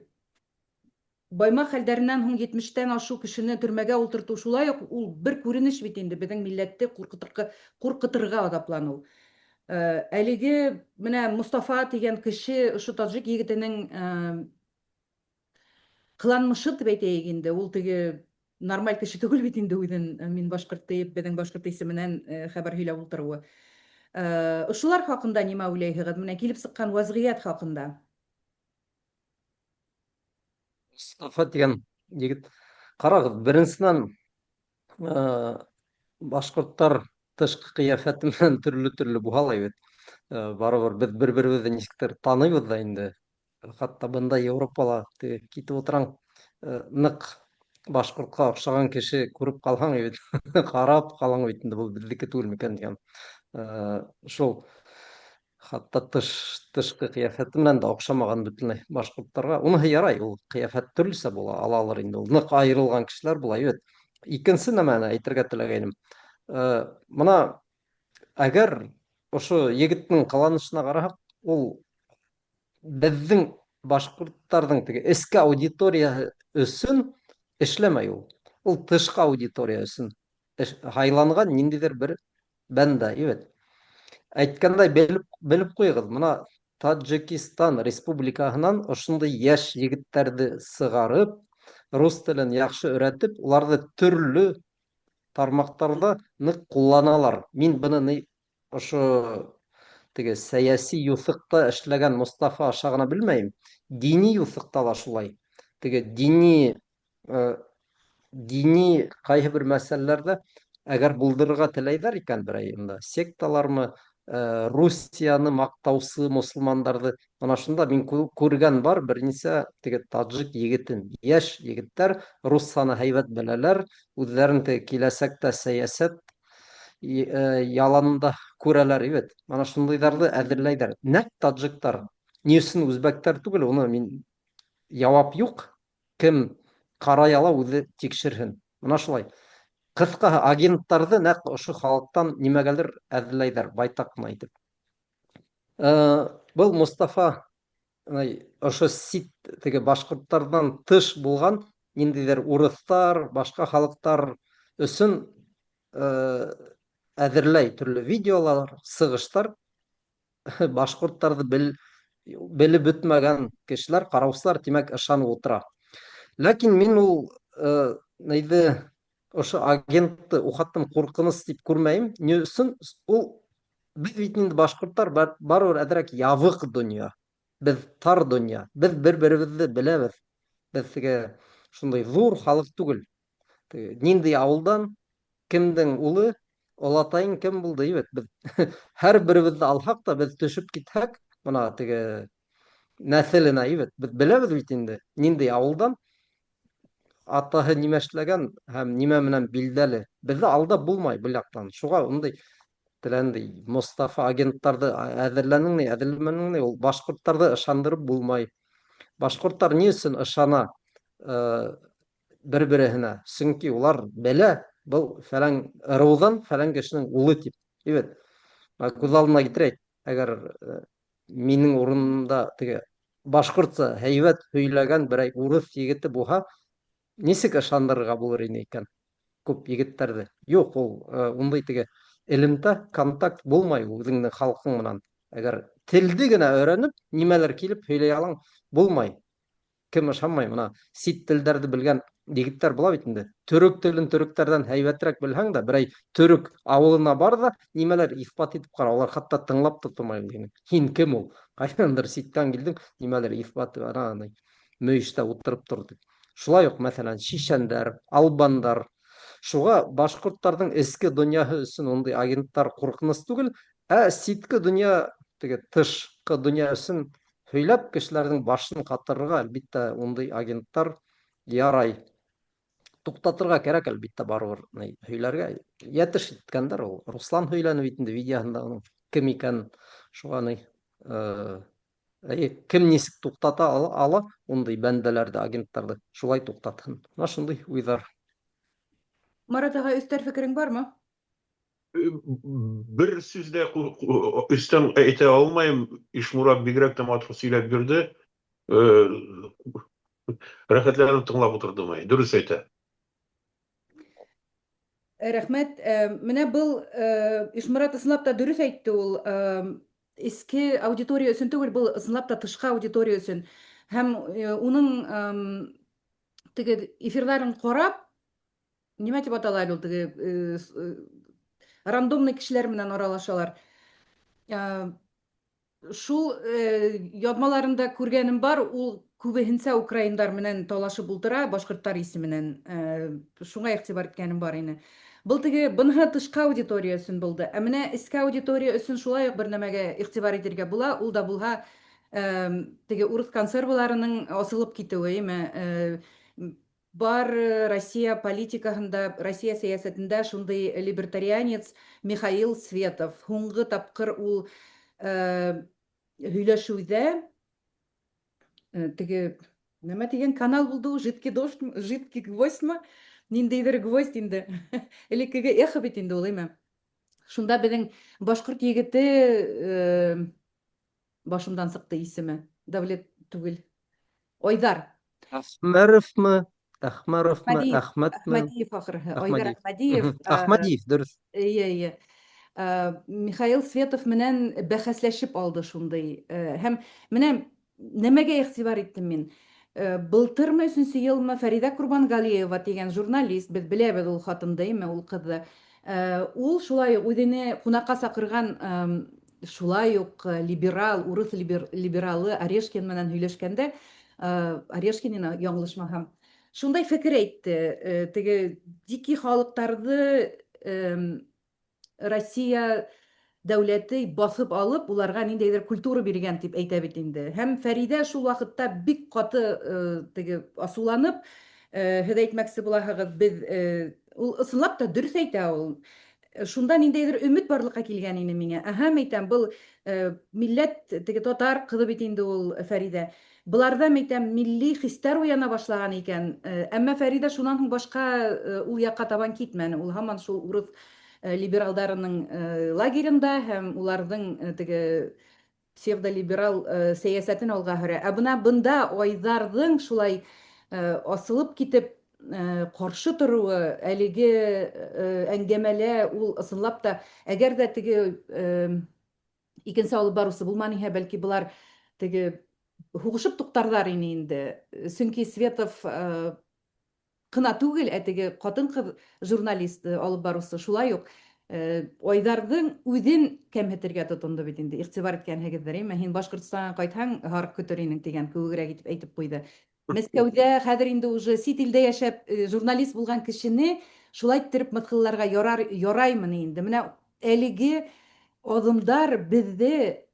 Баймак хәлдәреннән һуң 70-тән ашыу кешене төрмәгә ултыртыу шулай ук ул бер күренеш бит инде беҙҙең милләтте ҡурҡытырға, ҡурҡытырға аҙапланыу. Әлеге менә Мостафа тигән кеше ошо таджик егетенең кыланмышы дип әйтәйек инде, ул теге нормаль кеше түгел бит инде үзен мин башкорт диеп, беҙҙең башкорт исеменән хәбәр һөйләп ултырыуы. Ошолар хакында нимә уйлайһығыҙ? Менә килеп сыҡҡан вәзгыять хакында. Мостафа дигән егет. Ҡарағыҙ, беренсенән, башҡорттар тышҡы ҡиәфәте менән төрлө-төрлө буһа ла бит. Барыбер беҙ бер-беребеҙҙе нисектер таныйбыҙ ҙа инде. Хатта бында Европала теге китеп ултыраң, ныҡ башҡортҡа оҡшаған кеше күреп ҡалһаң бит, ҡарап ҡалаң бит инде, был беҙҙеке түгел микән тигән. Шул Хатта тыш, тышҡы ҡиәфәте менән дә оҡшамаған бөтөнләй башҡорттарға. Уныһы ярай, ул ҡиәфәт төрлөсә була алалыр инде ул. Ныҡ айырылған кешеләр була, бит. Икенсе нәмәне әйтергә теләгәйнем. Мына әгәр ошо егеттең ҡыланышына ҡараһаҡ, ул беҙҙең башҡорттарҙың теге эске аудиторияһы өсөн эшләмәй ул. Ул тышҡы аудитория өсөн һайланған ниндәйҙер бер бәндә, бит. Әйткәндәй, белеп, белеп ҡуйығыҙ, мына Таджикистан республикаһынан ошондай йәш егеттәрҙе сығарып, рус телен яҡшы өйрәтеп, уларҙы төрлө тармаҡтарҙа ныҡ ҡулланалар. Мин быны ни ошо теге сәйәси юҫыҡта эшләгән Мостафа аша ғына белмәйем. Дини юҫыҡта ла шулай. Теге дини дини ҡайһы бер мәсьәләләрҙә әгәр булдырырға теләйҙәр икән берәй унда секталармы, Русияны маҡтаусы мосолмандарҙы, мына шунда мин күргән бар бер нисә теге таджик егетен, йәш егеттәр руссаны һәйбәт беләләр, үҙҙәрен теге киләсәктә сәйәсәт яланында күрәләр бит. Мына шундайҙарҙы әҙерләйҙәр. Нәҡ таджиктар. Ни өсөн үзбәктәр түгел, уны мин яуап юҡ. Кем ҡарай ала, үҙе тикшерһен. Мына шулай. Ҡыҫҡаһы, агенттарҙы нәҡ ошо халыҡтан нимәгәлер әҙерләйҙәр, байтаҡ ҡына итеп. Был Мостафа ошо сит теге башҡорттарҙан тыш булған ниндәйҙер урыҫтар, башҡа халыҡтар өсөн әҙерләй төрлө видеолар, сығыштар. Башҡорттарҙы бел, белеп бөтмәгән кешеләр, ҡараусылар, тимәк, ышанып ултыра. Ләкин мин ул нейҙе ошо агентты ухаттым ҡурҡыныс тип күрмәйем. Ни өсөн? Ул беҙ бит инде башҡорттар барыбер әҙерәк ябыҡ донъя. Беҙ тар донъя. Беҙ бер-беребеҙҙе беләбеҙ. Беҙ теге шундай ҙур халыҡ түгел. Теге ниндәй ауылдан, кемдең улы, олатайың кем булды, бит. Беҙ һәр беребеҙҙе алһаҡ та, беҙ төшөп китһәк, мына теге нәҫеленә, бит. Беҙ беләбеҙ бит инде, ниндәй ауылдан, атаһы нимә эшләгән һәм нимә менән билдәле. Беҙҙе алдап булмай был яҡтан. Шуға ундай теләндәй Мостафа агенттарҙы әҙерләнең ни, әҙерләмәнең ни, ул башҡорттарҙы ышандырып булмай. Башҡорттар ни өсөн ышана бер-береһенә? Сөнки улар белә, был фәлән ырыуҙан фәлән кешенең улы тип. Бит. Күҙ алдына китерәйек, әгәр минең урынымда теге башҡортса һәйбәт һөйләгән берәй урыҫ егете булһа, нисек ышандырырға булыр ине икән күп егеттәрҙе? Юҡ, ул ундай теге элемтә, контакт булмай үҙеңдең халҡың менән. Әгәр телде генә өйрәнеп, нимәлер килеп һөйләй алаң, булмай. Кем ышанмай, мына сит телдәрҙе белгән егеттәр була бит инде. Төрөк телен төрөктәрҙән һәйбәтерәк белһәң дә, берәй төрөк ауылына бар ҙа, нимәлер иҫбат итеп ҡара. Улар хатта тыңлап та тормай ул һине. Һин кем ул? Ҡайҙандыр ситтән килдең, нимәлер иҫбат ана ана мөйөштә ултырып тор дип. Шулай уҡ, мәҫәлән, шишәндәр, албандар. Шуға башҡорттарҙың эске донъяһы өсөн ундай агенттар ҡурҡыныс түгел, ә ситке донъя, теге тышҡы донъя өсөн һөйләп кешеләрҙең башын ҡатырырға, әлбиттә, ундай агенттар ярай. Туҡтатырға кәрәк, әлбиттә, барыбер ни һөйләргә. Йәтеш иткәндәр ул. Руслан һөйләне бит инде видеоһында уның кем икәнен. Шуға ни, әйе, кем нисек туҡтата ала ундай бәндәләрҙе, агенттарҙы, шулай туҡтатһын. Мына шундай уйҙар. Марат ағай, өҫтәр фекерең бармы? Бер сүз дә өстән әйтә алмайым. Ишмурат бигрәк тә матур сөйләп бирде. Рәхәтләнеп тыңлап утырдым. Дөрес әйтә. Рәхмәт. Менә был Ишмурат ысынлап та дөрес әйтте ул. Эске аудитория өсөн түгел, был ысынлап та тышҡы аудитория өсөн. Һәм уның теге эфирларын ҡарап, нимә тип атала әле ул теге рандомный кешеләр менән аралашалар. Шул яҙмаларында күргәнем бар, ул күбеһенсә украиндар менән талашып ултыра, башҡорттар исеменән. Шуңа игътибар иткәнем бар ине. Был теге быныһы тышҡы аудитория өсөн булды. Ә менә эске аудитория өсөн шулай уҡ бер нәмәгә игътибар итергә була, ул да булһа теге урыҫ консерваларының асылып китеүе, әйме? Бар Россия политикаһында, Россия сәйәсәтендә шундай либертарианец Михаил Светов. Һуңғы тапҡыр ул һөйләшеүҙә теге нәмә тигән канал булды ул, жидкий дождь, жидкий гвоздьмы? Ниндәйҙер гвоздь инде. Элеккеге эхо бит инде ул, әйме? Шунда беҙҙең башҡорт егете, башымдан сыҡты исеме, Дәүләт түгел. Айҙар. Әхмәровмы? Әхмәровмы? Әхмәтме? Әхмәдиев ахырыһы. Айҙар Әхмәдиев. Әхмәдиев, дөрөҫ. Эйе, эйе. Михаил Светов менән бәхәсләшеп алды шундай. Һәм менә нәмәгә игътибар иттем мин. Былтырмы, өсөнсө йылмы Фәриҙә Ҡурбанғәлиева тигән журналист, беҙ беләбеҙ ул хатынды, әйме, ул ҡыҙҙы. Ул шулай уҡ үҙене ҡунаҡҡа саҡырған шулай уҡ либерал, урыҫ либералы Орешкин менән һөйләшкәндә, Орешкин яңылышмаһам, шундай фекер әйтте. Теге дикий халыҡтарҙы Россия дәүләте баҫып алып, уларға ниндәйҙер культура биргән тип әйтә бит инде. Һәм Фәриҙә шул ваҡытта бик ҡаты теге асыуланып, һеҙ әйтмәксе булаһығыҙ, беҙ ул ысынлап та дөрөҫ әйтә ул. Шунда ниндәйҙер өмөт барлыҡҡа килгән ине миңә. Әһә, әйтәм, был милләт теге татар ҡыҙы бит инде ул Фәриҙә. Быларҙа, әйтәм, милли хистәр уяна башлаған икән. Әммә Фәриҙә шунан һуң башҡа ул яҡҡа табан китмәне. Ул һаман шул урыҫ либералдарының лагерында һәм уларҙың теге псевдолиберал сәйәсәтен алға һөрә. Ә бына бында Айҙарҙың шулай асылып китеп ҡаршы тороуы әлеге әңгәмәлә ул ысынлап та, әгәр ҙә теге икенсе алып барыусы булманы иһә, бәлки былар теге һуғышып туҡтарҙар ине инде. Сөнки Светов ҡына түгел, ә теге ҡатын-ҡыҙ журналист алып барыусы шулай уҡ Айҙарҙың үҙен кәмһетергә тотондо бит инде. Иғтибар иткәнһегеҙҙер, әйме? Һин Башҡортостанға ҡайтһаң, һарыҡ көтөр инең тигән кеүегерәк итеп әйтеп ҡуйҙы. Мәскәүҙә хәҙер инде уже сит илдә йәшәп журналист булған кешене шулай иттереп мыҫҡылларға ярар, яраймы ни инде? Менә әлеге аҙымдар беҙҙе,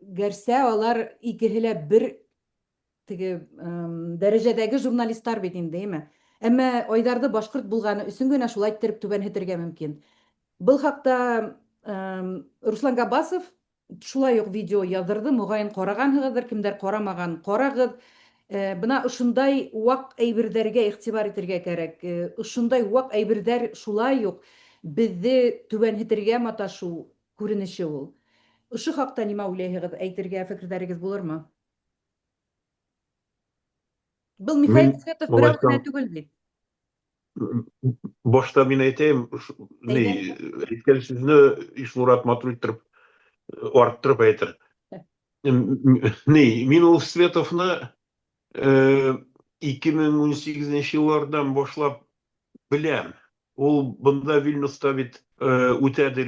гәрсә алар икеһе лә бер теге дәрәжәдәге журналисттар бит инде, әйме? Әммә Айҙарҙы башҡорт булғаны өсөн генә шулай иттереп түбәнһетергә мөмкин. Был хаҡта Руслан Габасов шулай уҡ видео яҙҙырҙы, моғайын ҡарағанһығыҙҙыр, кемдәр ҡарамаған, ҡарағыҙ. Бына ошондай ваҡ әйберҙәргә иғтибар итергә кәрәк. Ошондай ваҡ әйберҙәр шулай уҡ беҙҙе түбәнһетергә маташыу күренеше ул. Ошо хаҡта нимә уйлайһығыҙ, әйтергә фекерҙәрегеҙ булырмы? Был Михаил Светов берәү генә түгел бит. Башта мин әйтәйем, ни, әйткән сүҙне Ишмурат матур иттереп арттырып әйтер. Ни, мин ул Световны 2018 еллардан башлап беләм. Ул бында Вильнюста бит үтәдер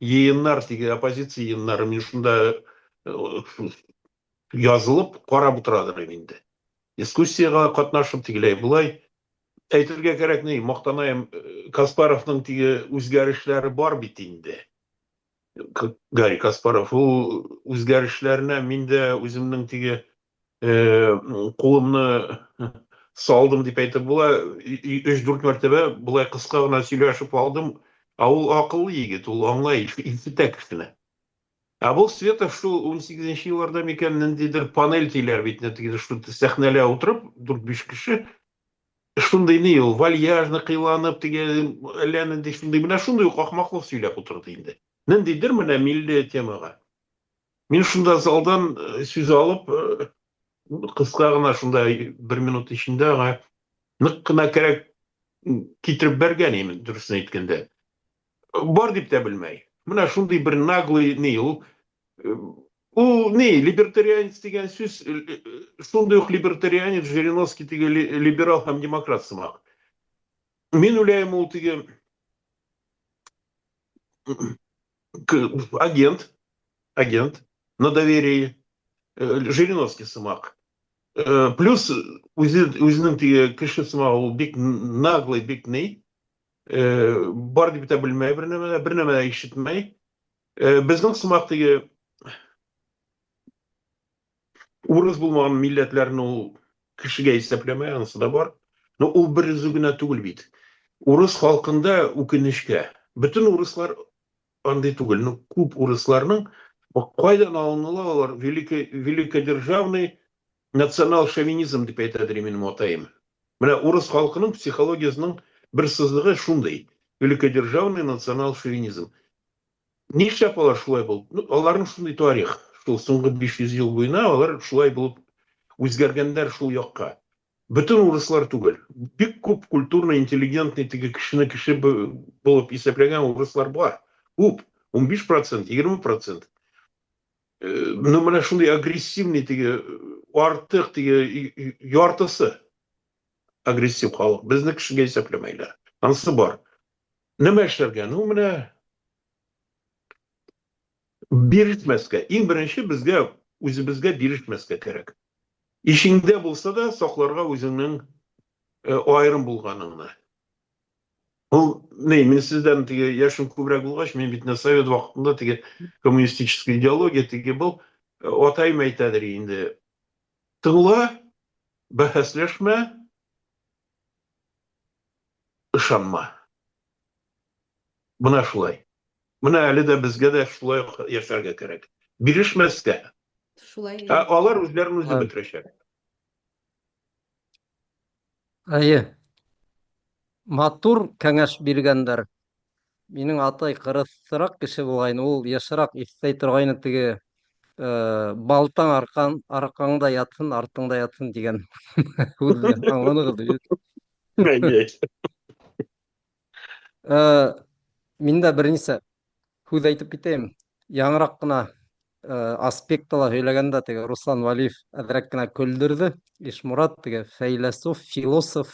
йыйыннар, теге оппозиция йыйыннары. Мин шунда язылып карап утырадыр инде. Дискуссиягә катнашып тегеләй болай. Әйтергә кирәк ни, мактанаем, Каспаровның теге үзгәрешләре бар бит инде. Гарри Каспаров ул үзгәрешләренә мин дә үземнең теге кулымны салдым дип әйтеп була. 3-4 мәртәбә болай кыска гына сөйләшеп алдым. Ә ул акыллы егет, ул аңлай, ишетә кешене. Ә бу Светов шул 18 елларда микән ниндидер панель диләр бит, теге шул сәхнәлә утырып, 4-5 кеше шундый ни ул, вальяжно кыйланып, теге әллә нинди шундый, менә шундый ук ахмаклык сөйләп утырды инде. Ниндидер менә милли темага. Мин шунда залдан сүз алып, кыска гына шунда бер минут эчендә аңа нык кына кирәк китереп бәргән инде, дөресен әйткәндә. Бар дип тә белмәй. Менә шундый бер наглый ни ул. Ул ни, либертарианец дигән сүз, шундый ук либертарианец Жириновский теге либерал һәм демократ сымак. Мин уйлыйм, ул теге агент, агент на доверии Жириновский сымак. Плюс үзе үзенең теге кеше сымак ул бик наглый, бик ни, бар дип тә белмәй бер нәмә, бер нәмә дә ишетмәй. Безнең сымак теге урыс булмаган милләтләрне ул кешегә исәпләмәй, анысы да бар. Но ул бер үзе генә түгел бит. Урыс халкында үкенечкә. Бөтен урыслар андый түгел. Ну, күп урысларның кайдан алыныла алар великодержавный национал-шовинизм дип әйтәдер минем атаем. Менә урыс халкының психологиясының бер сызыгы шундый. Великодержавный национал-шовинизм. Нишләп алар шулай булып? Ну, аларның шундый тарих. Шул соңгы 500 ел буена алар шулай булып үзгәргәннәр шул якка. Бөтен урыслар түгел. Бик күп культурный, интеллигентный теге кешене кеше булып исәпләгән урыслар бар. Күп. 15%, 20%. Ну, менә шундый агрессивный теге артык теге яртысы агрессив халык. Безне кешегә исәпләмәйләр. Анысы бар. Нәмә эшләргә? Ну, менә бирешмәскә. Иң беренче безгә үзебезгә бирешмәскә кирәк. Ишеңдә булса да сакларга үзеңнең аерым булганыңны. Ул ни, мин сездән теге яшем күбрәк булгач, мин бит совет вакытында теге коммунистическая идеология теге был, атаем әйтәдер инде. Тыңла, бәхәсләшмә, ышанма. Менә шулай. Менә әле дә безгә дә шулай яшәргә кирәк. Бирешмәскә. Шулай. Ә алар үзләрен үзе бетерәчәк. Әйе. Матур кәңәш биргәндәр. Минең атай кырысрак кеше булгайны, ул ешрак истәй торгайны теге балтаң аркан, аркаңда ятсын, артыңда ятсын дигән һүзне аңладыгыз бит. Әйе. Мин дә берничә һүҙ әйтеп китәйем. Яңыраҡ ҡына аспектыла һөйләгәндә теге Руслан Валиев әҙерәк кенә көлдөрҙө. Ишмурат теге фәйләсуф, философ,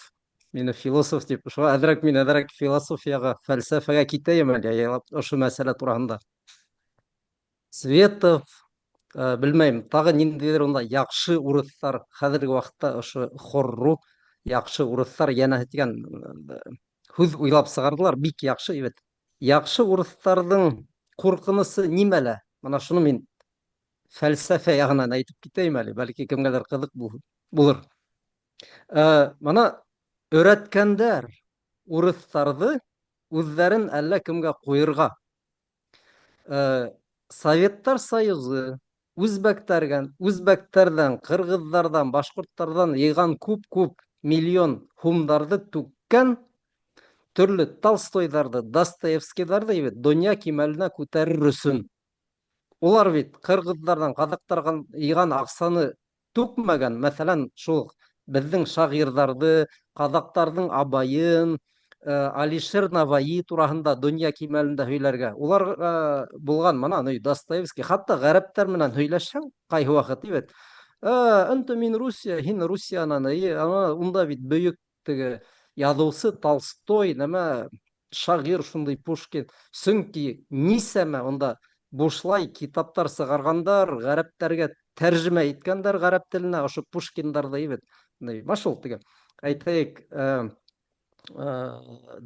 мине философ тип, шуға әҙерәк мин әҙерәк философияға, фәлсәфәгә китәйем әле, яйлап ошо мәсьәлә тураһында. Светов, белмәйем, тағы ниндәйҙер унда яҡшы урыҫтар, хәҙерге ваҡытта ошо хорру яҡшы урыҫтар йәнәһе тигән һүҙ уйлап сығарҙылар, бик яҡшы бит. Яҡшы урыҫтарҙың ҡурҡынысы нимәлә? Мына шуны мин фәлсәфә яғынан әйтеп китәйем әле, бәлки кемгәлер ҡыҙыҡ булыр. Мына өйрәткәндәр урыҫтарҙы үҙҙәрен әллә кемгә ҡуйырға. Советтар Союзы үзбәктәргән, үзбәктәрҙән, ҡырғыҙҙарҙан, башҡорттарҙан йыйған күп-күп миллион һумдарҙы түккән төрлө Толстойҙарҙы, Достоевскийҙарҙы бит донъя кимәленә күтәрер өсөн. Улар бит ҡырғыҙҙарҙан, ҡаҙаҡтарҙан йыйған аҡсаны түкмәгән. Мәҫәлән, шул беҙҙең шағирҙарҙы, ҡаҙаҡтарҙың Абайын, Алишер Наваи тураһында донъя кимәлендә һөйләргә. Улар булған мына, ну, Достоевский, хатта ғәрәптәр менән һөйләшһәң, ҡайһы ваҡыт бит, Ә, энте мин Русия, һин Русиянан, эйе, ана унда бит бөйөк теге яҙыусы Толстой, нәмә, шағир шундай Пушкин. Сөнки нисәмә унда бушлай китаптар сығарғандар, ғәрәптәргә тәржемә иткәндәр ғәрәп теленә, ошо Пушкиндарҙы бит. Машул теге. Әйтәйек, э, э,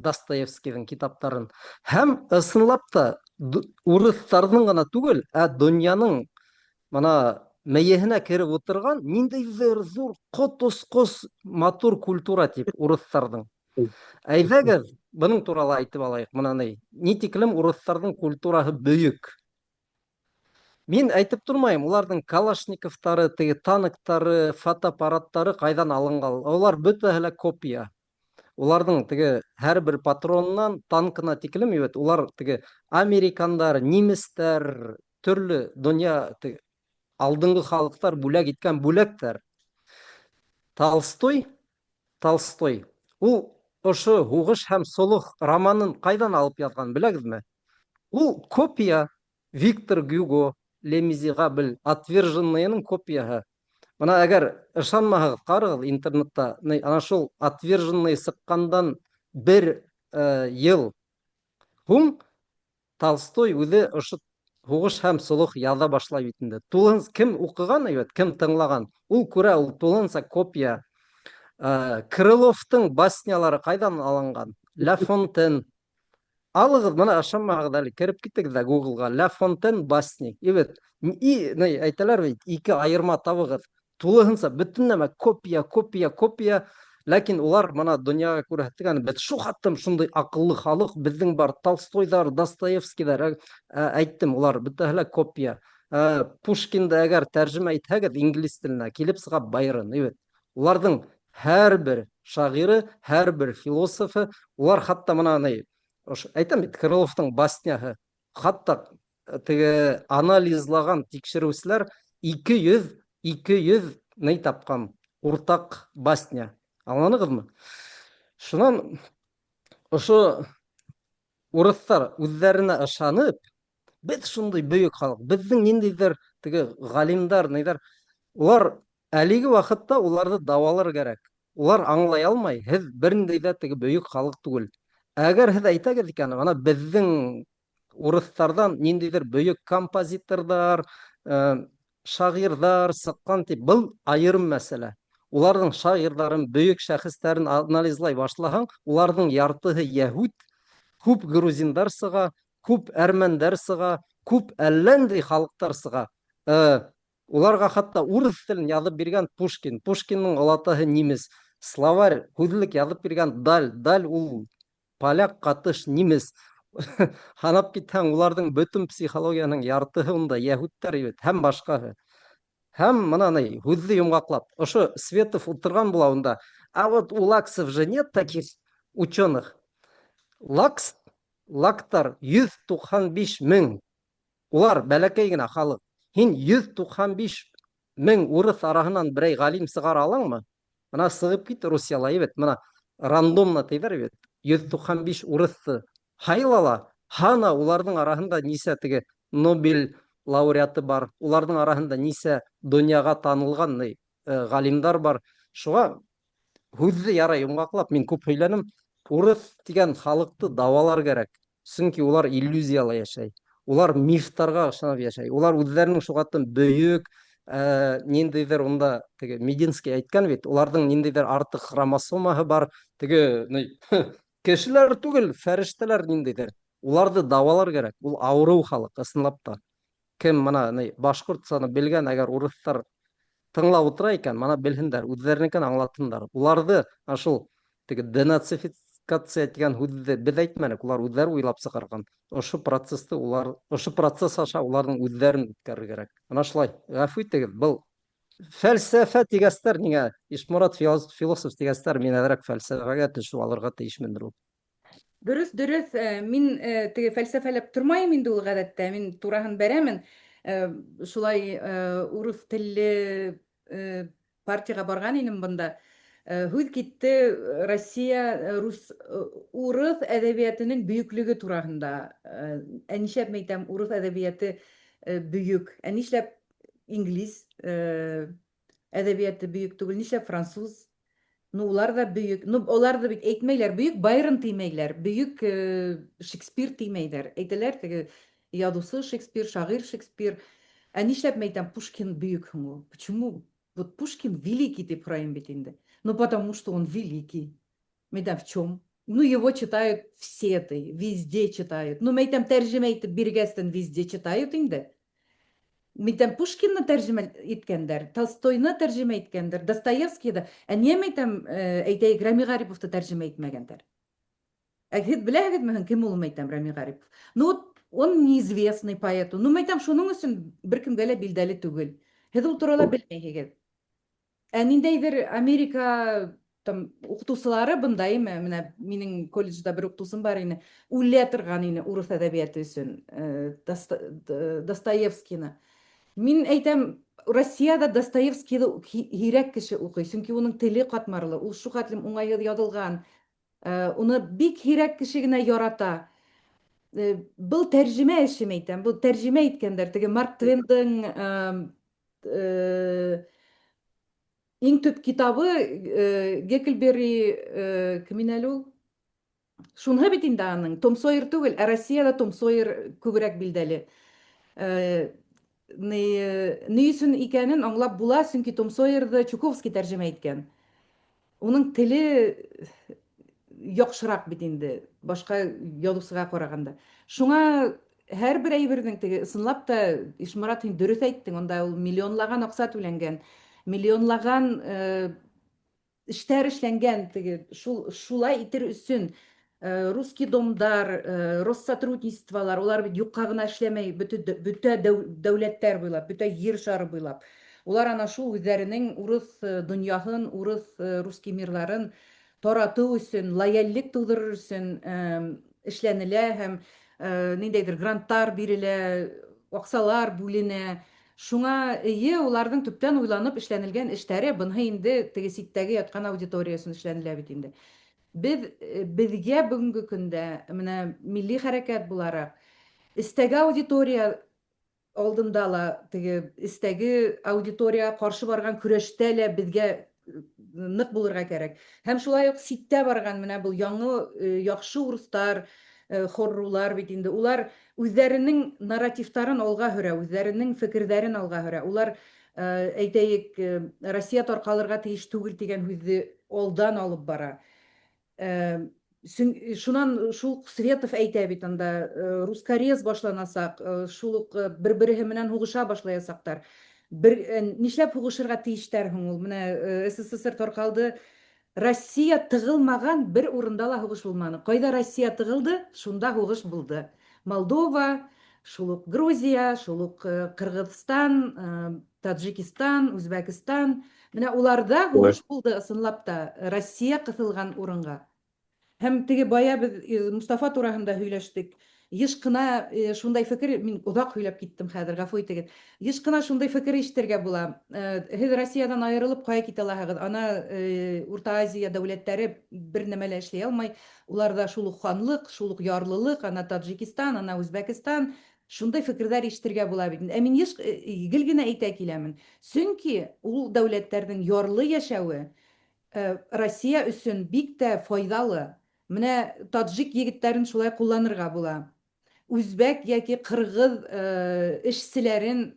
Достоевскийҙың китаптарын. Һәм ысынлап та урыҫтарҙың ғына түгел, ә донъяның мына мейеһенә кереп ултырған ниндәйҙер ҙур ҡот осҡос матур культура тип урыҫтарҙың. Әйҙәгеҙ, бының турала әйтеп алайыҡ. Мына ни, ни тиклем урыҫтарҙың культураһы бөйөк. Мин әйтеп тормайым, уларҙың Калашниковтары, теге танктары, фотоаппараттары ҡайҙан алынған. Улар бөтәһе лә копия. Уларҙың теге һәр бер патронынан танкына тиклем бит, улар теге американдар, немецтар, төрлө донъя теге алдынғы халыҡтар бүләк иткән бүләктәр. Толстой, Толстой, ул ошо Һуғыш һәм солох романын ҡайҙан алып яҙған, беләгеҙме? Ул копия Виктор Гюго Les Misérables Отверженныйның копияһы. Мына әгәр ышанмаһағыҙ, ҡарағыҙ интернетта, ана шул Отверженный сыҡҡандан бер йыл һуң Толстой үҙе ошо Һуғыш һәм солох яҙа башлай бит инде. Тулыһынса кем уҡыған, әйбәт, кем тыңлаған, ул күрә, ул тулыһынса копия. Крыловтың баснялары ҡайҙан алынған? Ла Фонтен. Алығыҙ, мына ышанмағыҙ әле, кереп китегеҙ ҙә Гуглға. Ла Фонтен басни. И бит, и, ни, әйтәләр бит, ике айырма табығыҙ. Тулыһынса бөтөн нәмә копия, копия, копия. Ләкин улар мына донъяға күрһәткән, беҙ шул хаттым шундай аҡыллы халыҡ, беҙҙең бар Толстойҙар, Достоевскийҙар, әйттем, улар бөтәһе лә копия. Пушкинды әгәр тәржемә итһәгеҙ инглиз теленә, килеп сыға Байрон, бит. Уларҙың һәр бер шағиры, һәр бер философы, улар хатта мына ни, әйтәм бит, Крыловтың басняһы, хатта теге анализлаған тикшереүселәр 200, 200 ни тапҡан, уртаҡ басня. Аңланығыҙмы? Шунан ошо урыҫтар үҙҙәренә ышанып, беҙ шундай бөйөк халыҡ, беҙҙең ниндәйҙер теге ғалимдар, ниҙәр, улар әлеге ваҡытта уларҙы дауалар кәрәк. Улар аңлай алмай, һеҙ бер ниндәй ҙә теге бөйөк халыҡ түгел. Әгәр һеҙ әйтәгеҙ икән, ана беҙҙең урыҫтарҙан ниндәйҙер бөйөк композиторҙар, шағирҙар сыҡҡан тип, был айырым мәсьәлә. Уларҙың шағирҙарын, бөйөк шәхестәрен анализлай башлаһаң, уларҙың яртыһы йәһүд, күп грузиндар сыға, күп әрмәндәр сыға, күп әллә ниндәй халыҡтар сыға. Уларға хатта урыҫ телен яҙып биргән Пушкин, Пушкиндың олатаһы немец, словарь, һүҙлек яҙып биргән Даль, Даль ул поляк ҡатыш немец. Һанап китһәң, уларҙың бөтөн психологияның яртыһы унда йәһүдтәр бит, һәм башҡаһы. Һәм мына ни, һүҙҙе йомғаҡлап, ошо Светов ултырған була унда. А вот у лаксов же нет таких ученых. Лакс, лактар 195 мең. Улар бәләкәй генә халыҡ. Һин 195 мең урыҫ араһынан берәй ғалим сығара алаңмы? Мына сығып кит Русияла, бит. Мына рандомно тиҙәр бит. 195 урыҫты һайла ла, һана уларҙың араһында нисә теге Нобель лауреаты бар, уларҙың араһында нисә донъяға танылған ни, ғалимдар бар. Шуға һүҙҙе ярай йомғаҡлап, мин күп һөйләнем. Урыҫ тигән халыҡты дауалар кәрәк. Сөнки улар иллюзияла йәшәй. Улар мифтарға ышанып йәшәй. Улар үҙҙәренең шуғатын бөйөк, ниндәйҙер унда теге Мединский әйткән бит, уларҙың ниндәйҙер артыҡ хромосомаһы бар, теге ни, кешеләр түгел, фәрештәләр ниндәйҙер. Уларҙы дауалар кәрәк. Ул ауырыу халыҡ, ысынлап та. Кем мына ни, башҡортсаны белгән, әгәр урыҫтар тыңлап ултыра икән, мына белһендәр, үҙҙәренекен аңлатһындар. Уларҙы ана шул теге денацификация тигән һүҙҙе беҙ әйтмәнек, улар үҙҙәре уйлап сығарған. Ошо процессты улар, ошо процесс аша уларҙың үҙҙәрен үткәрер кәрәк. Ана шулай. Ғәфү итегеҙ, был фәлсәфә тигәстәр ниңә Ишморат философ тигәстәр, мин әҙерәк фәлсәфәгә төшөп алырға тейешмендер ул. Дөрөҫ, дөрөҫ. Мин теге фәлсәфәләп тормайым инде ул ғәҙәттә. Мин тураһын бәрәмен. Шулай урыҫ телле партияға барған инем бында. Һүҙ китте Россия рус урыҫ әҙәбиәтенең бөйөклөгө тураһында. Ә нишләп әйтәм, урыҫ әҙәбиәте бөйөк? Ә нишләп инглиз әдәбияты бөек түгел? Нишләп француз? Ну, улар да бөек. Ну, алар да бит әйтмәйләр, бөек Байрон тимәйләр, бөек Шекспир тимәйләр. Әйтәләр теге язучы Шекспир, шагыйрь Шекспир. Ә нишләп мин әйтәм, Пушкин бөек һуң ул? Почему? Вот Пушкин великий дип һорайым бит инде. Ну, потому что он великий. Мин әйтәм, в чем? Ну, его читают все ты, везде читают. Ну, мин әйтәм, тәрҗемә итеп биргәстен везде читают инде. Мин әйтәм, Пушкинны тәрҗемә иткәндәр, Толстойны тәрҗемә иткәндәр, Достоевскийны. Ә не мин әйтәм, әйтәйек, Рәми Гариповты тәрҗемә итмәгәндәр. Ә һеҙ беләһегеҙме һуң, кем ул, мин әйтәм, Рәми Гарипов? Ну, вот он неизвестный поэт. Ну, мин әйтәм, шуның өсөн бер кемгә лә билдәле түгел. Һеҙ ул турала белмәйһегеҙ. Ә ниндәйҙер Америка там укытусылары бында име, менә минең колледжда бер укытусым бар ине, үлә торган ине урыҫ әҙәбиәте өсөн, Достоевскийны. Мин әйтәм, Россиядә Достоевскийны һирәк кеше уҡый, сөнки уның теле ҡатмарлы, ул шул хәтлем уңайһыҙ яҙылған. Уны бик һирәк кеше генә ярата. Был тәржемә эше, әйтәм, был тәржемә иткәндәр, теге Марк Твендың иң төп китабы Гекльберри, кем ине әле ул? Шунһы бит инде аның, Том Сойер түгел, ә Россиядә Том Сойер күберәк билдәле. Ни өсөн икәнен аңлап була, сөнки Том Сойерҙы Чуковский тәржемә иткән. Уның теле яҡшыраҡ бит инде, башҡа яҙыусыға ҡарағанда. Шуңа һәр бер әйберҙең теге ысынлап та, Ишморат, һин дөрөҫ әйттең, унда ул миллионлаған аҡса түләнгән, миллионлаған эштәр эшләнгән теге шул шулай итер өсөн русский домдар, Россотрудничестволар, улар бит юҡҡа ғына эшләмәй бөтә дәүләттәр буйлап, бөтә ер шары буйлап. Улар ана шул үҙҙәренең урыҫ донъяһын, урыҫ русский мирларын таратыу өсөн, лояльлек тыуҙырыр өсөн эшләнелә һәм ниндәйҙер гранттар бирелә, аҡсалар бүленә. Шуңа эйе, уларҙың төптән уйланып эшләнелгән эштәре, быныһы инде теге ситтәге ятҡан аудитория өсөн эшләнелә бит инде. Беҙ беҙгә бөгөнгө көндә менә милли хәрәкәт булараҡ эстәге аудитория алдында ла теге эстәге аудиторияға ҡаршы барған көрәштә лә беҙгә ныҡ булырға кәрәк. Һәм шулай уҡ ситтә барған менә был яңы яҡшы урыҫтар, хоррулар бит инде. Улар үҙҙәренең нарративтарын алға һөрә, үҙҙәренең фекерҙәрен алға һөрә. Улар әйтәйек, Россия тарҡалырға тейеш түгел тигән һүҙҙе алдан алып бара. Шунан шул Светов әйтә бит анда, русскорез башланасаҡ, шул уҡ бер-береһе менән һуғыша башлаясаҡтар. Бер нишләп һуғышырға тейештәр һуң ул? Менә СССР тарҡалды. Россия тығылмаған бер урында ла һуғыш булманы. Ҡайҙа Россия тығылды, шунда һуғыш булды. Молдова, шул уҡ Грузия, шул уҡ Ҡырғыҙстан, Таджикистан, Үзбәкстан. Менә уларда һуғыш булды ысынлап та Россия ҡыҫылған урынға. Һәм теге бая беҙ Мостафа тураһында һөйләштек. Йыш ҡына шундай фекер, мин оҙаҡ һөйләп киттем хәҙер, ғәфү итегеҙ. Йыш ҡына шундай фекер ишетергә була. Һеҙ Россиянан айырылып ҡая китә алаһығыҙ? Ана Урта Азия дәүләттәре бер нәмә лә эшләй алмай. Уларҙа шул уҡ ханлыҡ, шул уҡ ярлылыҡ, ана Таджикистан, ана Үзбәкстан. Шундай фекерҙәр ишетергә була бит. Ә мин йыш гел генә әйтә киләмен. Сөнки ул дәүләттәрҙең ярлы йәшәүе Россия өсөн бик тә файҙалы. Менә таджик егеттәрен шулай ҡулланырға була. Үзбәк йәки ҡырғыҙ эшселәрен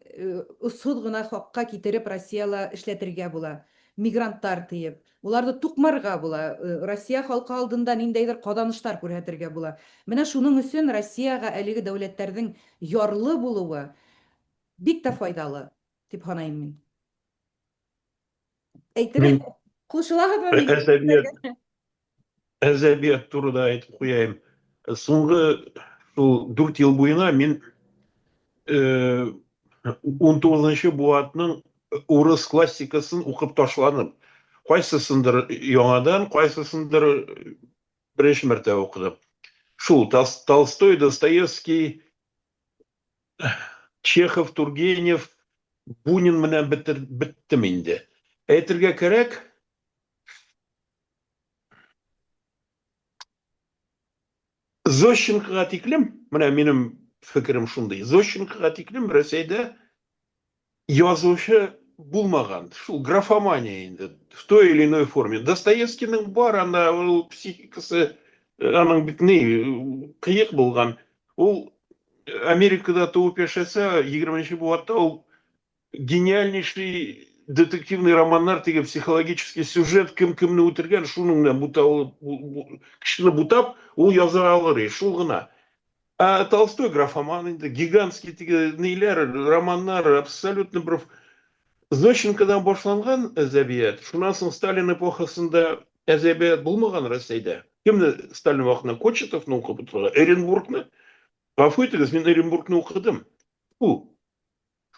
осһоҙ ғына хаҡҡа китереп Россияла эшләтергә була. Мигранттар тиеп. Уларҙы туҡмарға була. Россия халҡы алдында ниндәйҙер ҡаҙаныштар күрһәтергә була. Менә шуның өсөн Россияға әлеге дәүләттәрҙең ярлы булыуы бик тә файҙалы тип һанайым мин. Әйтеп ҡушылаһығыҙмы? Әҙәбиәт турында әйтеп ҡуяйым. Һуңғы шул 4 йыл буйына мин 19-нчы быуатның урыҫ классикасын уҡып ташланым. Ҡайһыһындыр яңынан, ҡайһыһындыр беренсе мәртәбә уҡыным. Шул Толстой, Достоевский, Чехов, Тургенев, Бунин менән беттем инде. Әйтергә кәрәк, Зощенкоға тиклем, менә минем фекерем шундай, Зощенкоға тиклем Рәсәйҙә яҙыусы булмаган. Шул графомания инде, в той или иной форме. Достоевскийның бар анда, ул психикасы аның бит ни, кыек булган. Ул Америкада туып яшәсә, 20 быуатта ул гениальнейший детективный романнар теге психологический сюжет, кем кемне үтергән, шуның белән буталып, кешене бутап, ул яза алыр, шул гына. Ә Толстой графоман инде, гигантский теге ниләр, романнар, абсолютно бер Зощенкодан башланган әдәбият, шуннан соң Сталин эпохасында әдәбият булмаган Россиядә. Кемне Сталин вакытында Кочетовны укып утырырга, Эренбургны. Гафу итегез, мин Эренбургны укыдым. Фу.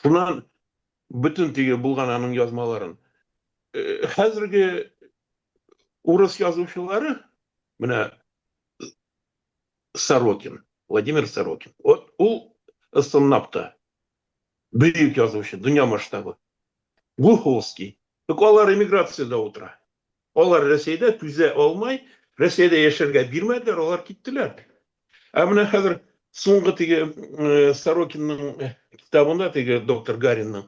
Шуннан бөтен теге булган аның язмаларын. Хәзерге урыс язучылары, менә Сорокин, Владимир Сорокин. Вот ул ысынлап та бөек язучы, дөнья масштабы. Глуховский. Тик алар эмиграциядә утыра. Алар Рәсәйдә түзә алмай, Рәсәйдә яшәргә бирмәделәр, алар киттеләр. Ә менә хәзер соңгы теге Сорокинның китабында теге доктор Гаринның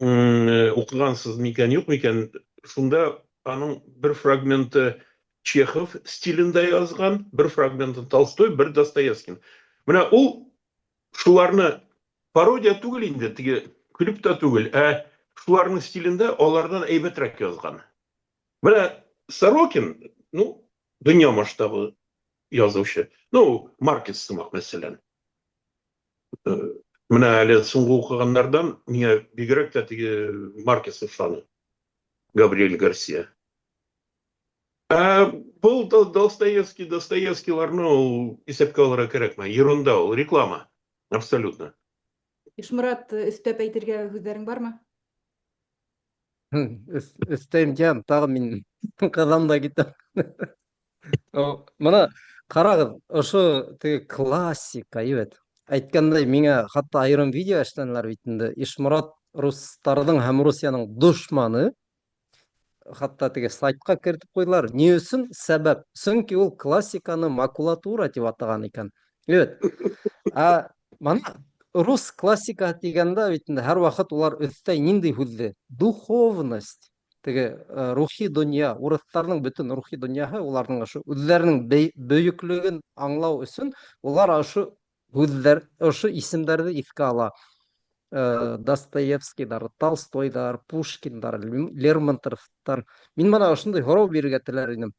укыгансыз микән, юк микән, шунда аның бер фрагменты Чехов стилендә язган, бер фрагментын Толстой, бер Достоевский. Менә ул шуларны пародия түгел инде, теге көлеп тә түгел, ә шуларның стилендә алардан әйбәтрәк язган. Менә Сорокин, ну, дөнья масштабы язучы. Ну, Маркес сымак, мәсәлән. Менә әле соңгы укыганнардан миңа бигрәк тә теге Маркес ошады. Габриэль Гарсия. Ә был Достоевский, Достоевскийларны ул исәпкә алырга кирәкме? Ерунда ул, реклама. Абсолютно. Ишморат, өстәп әйтергә сүзләрең бармы? Өстәйм дигән, тагын мин кызам да китәм. Мына карагыз, ошо теге классика, әйбәт. Әйткәндәй, миңа хатта аерым видео эшләнеләр бит инде. Ишморат русларның һәм Русиянең дошманы. Хатта теге сайтка кертеп куйдылар. Ни өчен? Сәбәп. Чөнки ул классиканы макулатура дип атаган икән. Әйбәт. Ә мана рус классика дигәндә бит инде һәрвакыт улар өстәй нинди һүзне? Духовность. Теге рухи дөнья, урысларның бөтен рухи дөньяһы уларның ошо үзләренең бөеклеген аңлау өчен улар ошо һүҙҙәр, ошо исемдәрҙе иҫкә ала. Достоевскийҙар, Толстойҙар, Пушкиндар, Лермонтовтар. Мин бына ошондай һорау бирергә теләр инем.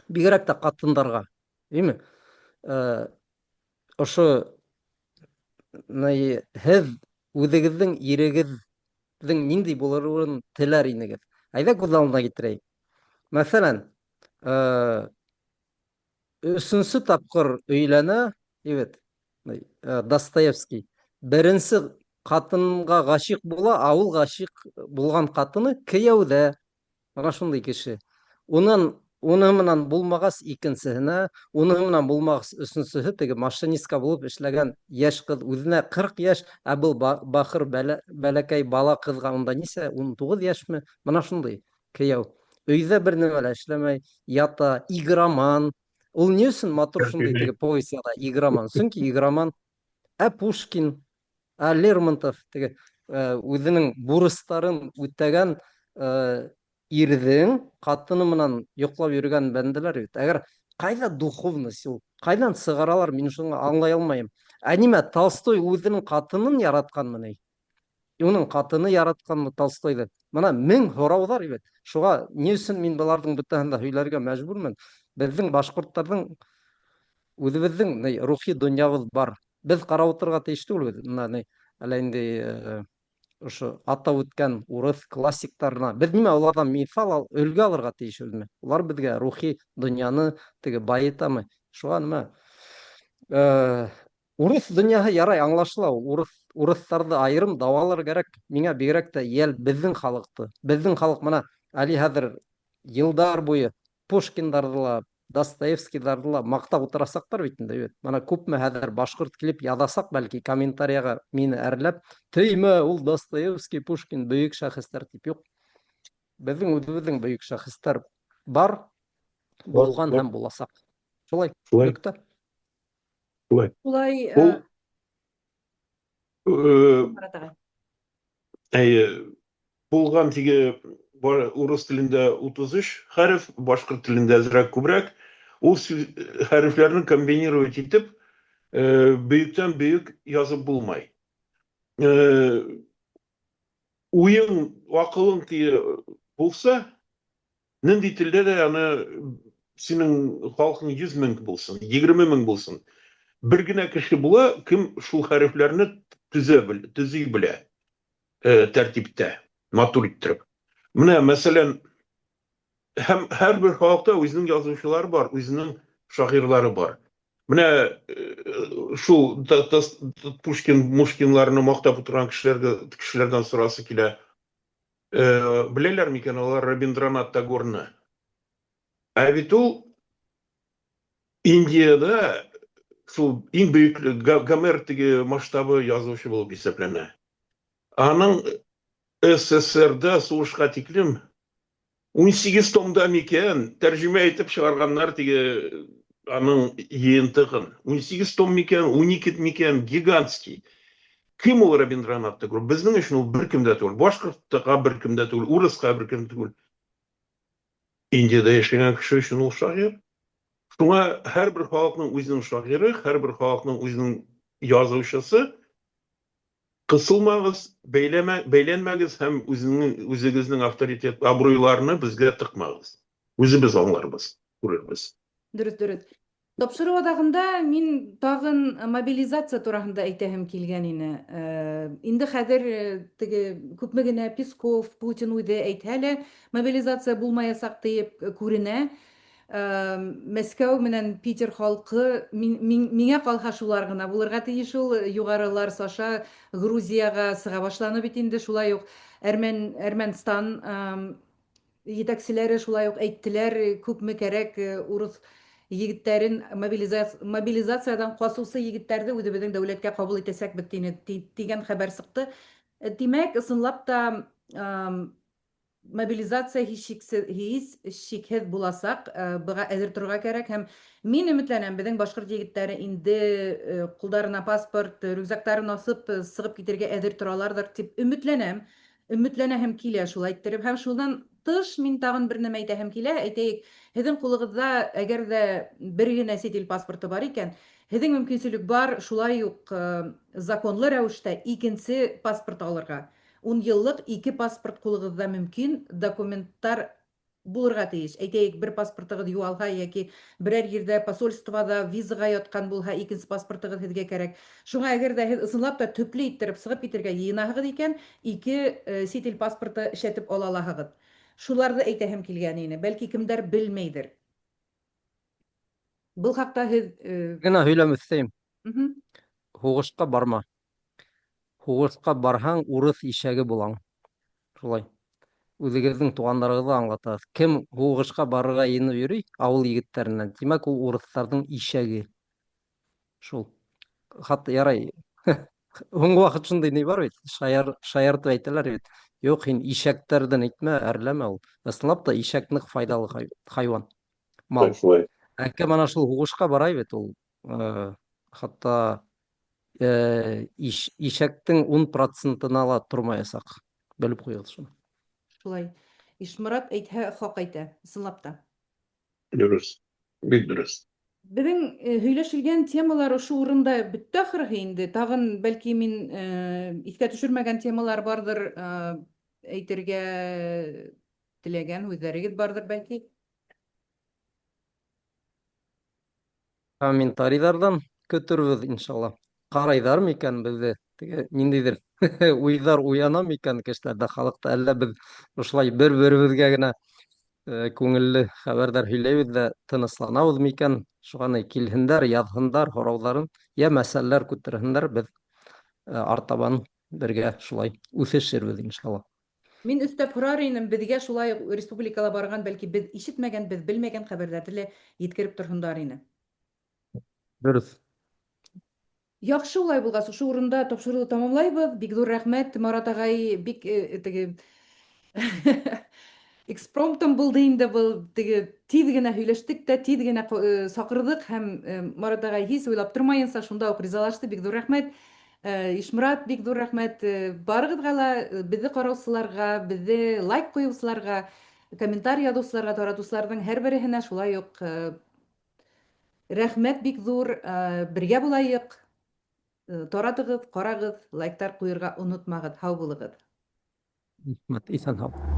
Бигерәк тә ҡатындарға. Әйме? Ошо һеҙ үҙегеҙҙең ирегеҙҙең ниндәй булыуын теләр инегеҙ? Әйҙә күҙ алдына килтерәйек. Мәҫәлән, өсөнсө тапҡыр өйләнә, бит, Достоевский. Беренсе ҡатынға ғашиҡ була, ә ул ғашиҡ булған ҡатыны кейәүҙә. Ана шундай кеше. Унан уны менән булмағас икенсеһенә, уны менән булмағас өсөнсөһө теге машинистка булып эшләгән йәш ҡыҙ үҙенә 40 йәш, ә был бахыр бәләкәй бала ҡыҙға унда нисә, 19 йәшме? Бына шундай кейәү. Өйҙә бер нәмә лә эшләмәй, ята, игроман. Ул ни өсөн матур шундай теге повесть яҙа, игроман? Сөнки игроман. Ә Пушкин, ә Лермонтов теге үҙенең бурыстарын үтәгән ирҙең ҡатыны менән йоҡлап йөрөгән бәндәләр бит. Әгәр ҡайҙа духовность ул? Ҡайҙан сығаралар, мин шуны аңлай алмайым. Ә нимә, Толстой үҙенең ҡатынын яратҡанмы ни? Уның ҡатыны яратҡанмы Толстойҙы? Бына мең һорауҙар бит. Шуға ни өсөн мин быларҙың бөтәһен дә һөйләргә мәжбүрмен? Беҙҙең башҡорттарҙың үҙебеҙҙең ни, рухи донъябыҙ бар. Беҙ ҡарап ултырырға тейеш түгелбеҙ. Бына ни, әллә инде ошо атап үткән урыҫ классиктарына. Беҙ нимә уларҙан миҫал ал, өлгө алырға тейешбеҙме? Улар беҙгә рухи донъяны теге байытамы? Шуға нимә? Урыҫ донъяһы ярай аңлашыла ул. Урыҫтарҙы айырым дауалар кәрәк. Миңә бигерәк тә йәл беҙҙең халыҡты. Беҙҙең халыҡ мына әле хәҙер йылдар буйы Пушкиндарҙы ла, Достоевскийҙарҙы ла маҡтап ултырасаҡтар бит инде, бит. Мына күпме хәҙер башҡорт килеп яҙасаҡ, бәлки комментарияға мине әрләп, теймә, ул Достоевский, Пушкин бөйөк шәхестәр тип. Юҡ. Беҙҙең үҙебеҙҙең бөйөк шәхестәр бар, булған һәм буласаҡ. Шулай, Шулай. нөктә. Шулай. Шулай, Ул, Марат ағай. Әйе, Булган теге урыс телендә 33 хәреф, башкорт телендә әзрәк күбрәк. Ул хәрефләрне комбинировать итеп, бөектән бөек язып булмай. Уең, акылың теге булса, нинди телдә дә аны синең халкың 100 мең булсын, 20 мең булсын. Бер генә кеше була, кем шул хәрефләрне төзә бел, төзи белә тәртиптә, матур иттереп. Менә, мәсәлән, һәм һәрбер халыкта үзенең язучылары бар, үзенең шагыйрьләре бар. Менә шул Пушкин, Мушкинларны мактап утырган кешеләргә кешеләрдән сорасы килә. Беләләр микән алар Рабиндранат Тагорны? Ә бит ул Индиядә шул иң бөек Гомер теге масштабы язучы булып исәпләнә. Аның СССРда сугышка тиклем 18 томда микән тәрҗемә итеп чыгарганнар теге аның җыентыгын. 18 том микән, 12 микән, гигантский. Кем ул Рабиндранат Тагор? Безнең өчен ул беркем дә түгел. Башкортка беркем дә түгел, урыска беркем түгел. Индиядә яшәгән кеше өчен ул шагыйрь. Шуңа һәрбер халыкның үзенең шагыйре, һәрбер халыкның үзенең язучысы. Кысылмагыз, бәйләмә, бәйләнмәгез һәм үзенең үзегезнең авторитет, абруйларны безгә тыкмагыз. Үзебез аңларбыз, күрербез. Дөрес, дөрес. Тапшыру азагында мин тагын мобилизация тураһында әйтәһем килгән ине. Инде хәзер теге күпме генә Песков, Путин үзе әйтһә лә, мобилизация булмаячак диеп күренә. Мәскәү менән Питер халкы миңа калһа шулар гына булырга тиеш ул. Югары Ларс аша Грузиягә сыга башланы бит инде, шулай ук Әрмән, Әрмәнстан Җитәкчеләре шулай ук әйттеләр, күпме кәрәк урыс егетләрен мобилизациядән касусы егетләрне үзебезнең дәүләткә кабул итәчәкбез дигән хәбәр чыкты. Димәк, ысынлап та мобилизация һичшиксез, һичшикһез булачак, быга әзер торырга кәрәк һәм мин өметләнәм, безнең башкорт егетләре инде кулдарына паспорт, рюкзакларын асып, чыгып китергә әзер торалардыр дип өметләнәм. Өметләнәһем килә шулай иттереп. Һәм шуннан тыш мин тагын бер нәмә әйтәһем килә. Әйтәек, һезнең кулыгызда әгәр дә бер генә чит ил паспорты бар икән, һезнең мөмкинчелек бар шулай ук законлы рәвештә икенче паспорт алырга. Ун еллык ике паспорт кулыгызда мөмкин, документтар булырга тиеш. Әйтәек, бер паспортыгыз югалга яки берәр җирдә посольствода визага яткан булһа, икенче паспортыгыз һезгә кәрәк. Шуңа әгәр дә һез ысынлап та төпле иттереп чыгып китергә йыенаһыгыз икән, ике чит ил паспорты эшләтеп ала алаһыгыз. Шуларны әйтәһем килгән ине. Бәлки кемдәр белмәйдер. Был хакта һез Генә һөйләм өстәйм. Һугышка барма. Һугышка барһаң, урыс ишәге булаң. Шулай. Үзегезнең туганнарыгызга аңлатасыз. Кем һугышка барырга йыенып йөри, авыл егетләреннән, димәк, ул урысларның ишәге. Шул. Хат ярай. Һуңгы вакыт шундый ни бар бит, шаяр, шаяртып әйтәләр бит. Юк, һин ишәкләрдән әйтмә, әрләмә ул. Ысынлап та ишәк нык файдалы хайван, мал. Шулай. Ә кем ана шул һугышка бара бит ул, хатта ишәктең 10 процентына ла тормаячак. Белеп куегыз шуны. Шулай. Ишморат әйтһә, хак әйтә. Чынлап та. Дөрес. Бик дөрес. Безнең һөйләшелгән темалар ошо урында бетте ахыргы инде. Тагын бәлки мин искә төшермәгән темалар бардыр, әйтергә теләгән үзләрегез бардыр бәлки. Комментарийлардан көтербез, иншалла. Карайдар микән безне? Теге ниндидер уйлар уяна микән кешеләрдә, халыкта? Әллә без шулай бер-беребезгә генә э, күңелле хәбәрләр һөйләйбез дә тынычланабыз микән? Шуңа килһеннәр, язһыннар һорауларын, я мәсьәләләр күтәрһеннәр, без э, артабан бергә шулай үсешербез, иншалла. Мин өстәп һорар инем, безгә шулай ук республикала барган, бәлки без ишетмәгән, без белмәгән хәбәрләрне лә еткереп торһындар ине. Дөрес. Яхшы улай булгач, шушы урында тапшыруны тамамлайбыз. Бик зур рәхмәт, Марат агай, бик э, теге экспромтом булды инде был, теге тиз генә һөйләштек тә, тиз генә э, сакырдык һәм э, Марат агай һич уйлап тормаенча шунда ук ризалашты. Бик зур рәхмәт. Ишморат, бик ҙур рәхмәт барығыҙға ла, беҙҙе ҡараусыларға, беҙҙе лайк ҡуйыусыларға, комментарий яҙыусыларға, таратыусыларҙың һәр береһенә шулай уҡ рәхмәт бик ҙур. Бергә булайыҡ. Таратығыҙ, ҡарағыҙ, лайктар ҡуйырға онотмағыҙ. Һау булығыҙ. Рәхмәт, иҫән һау.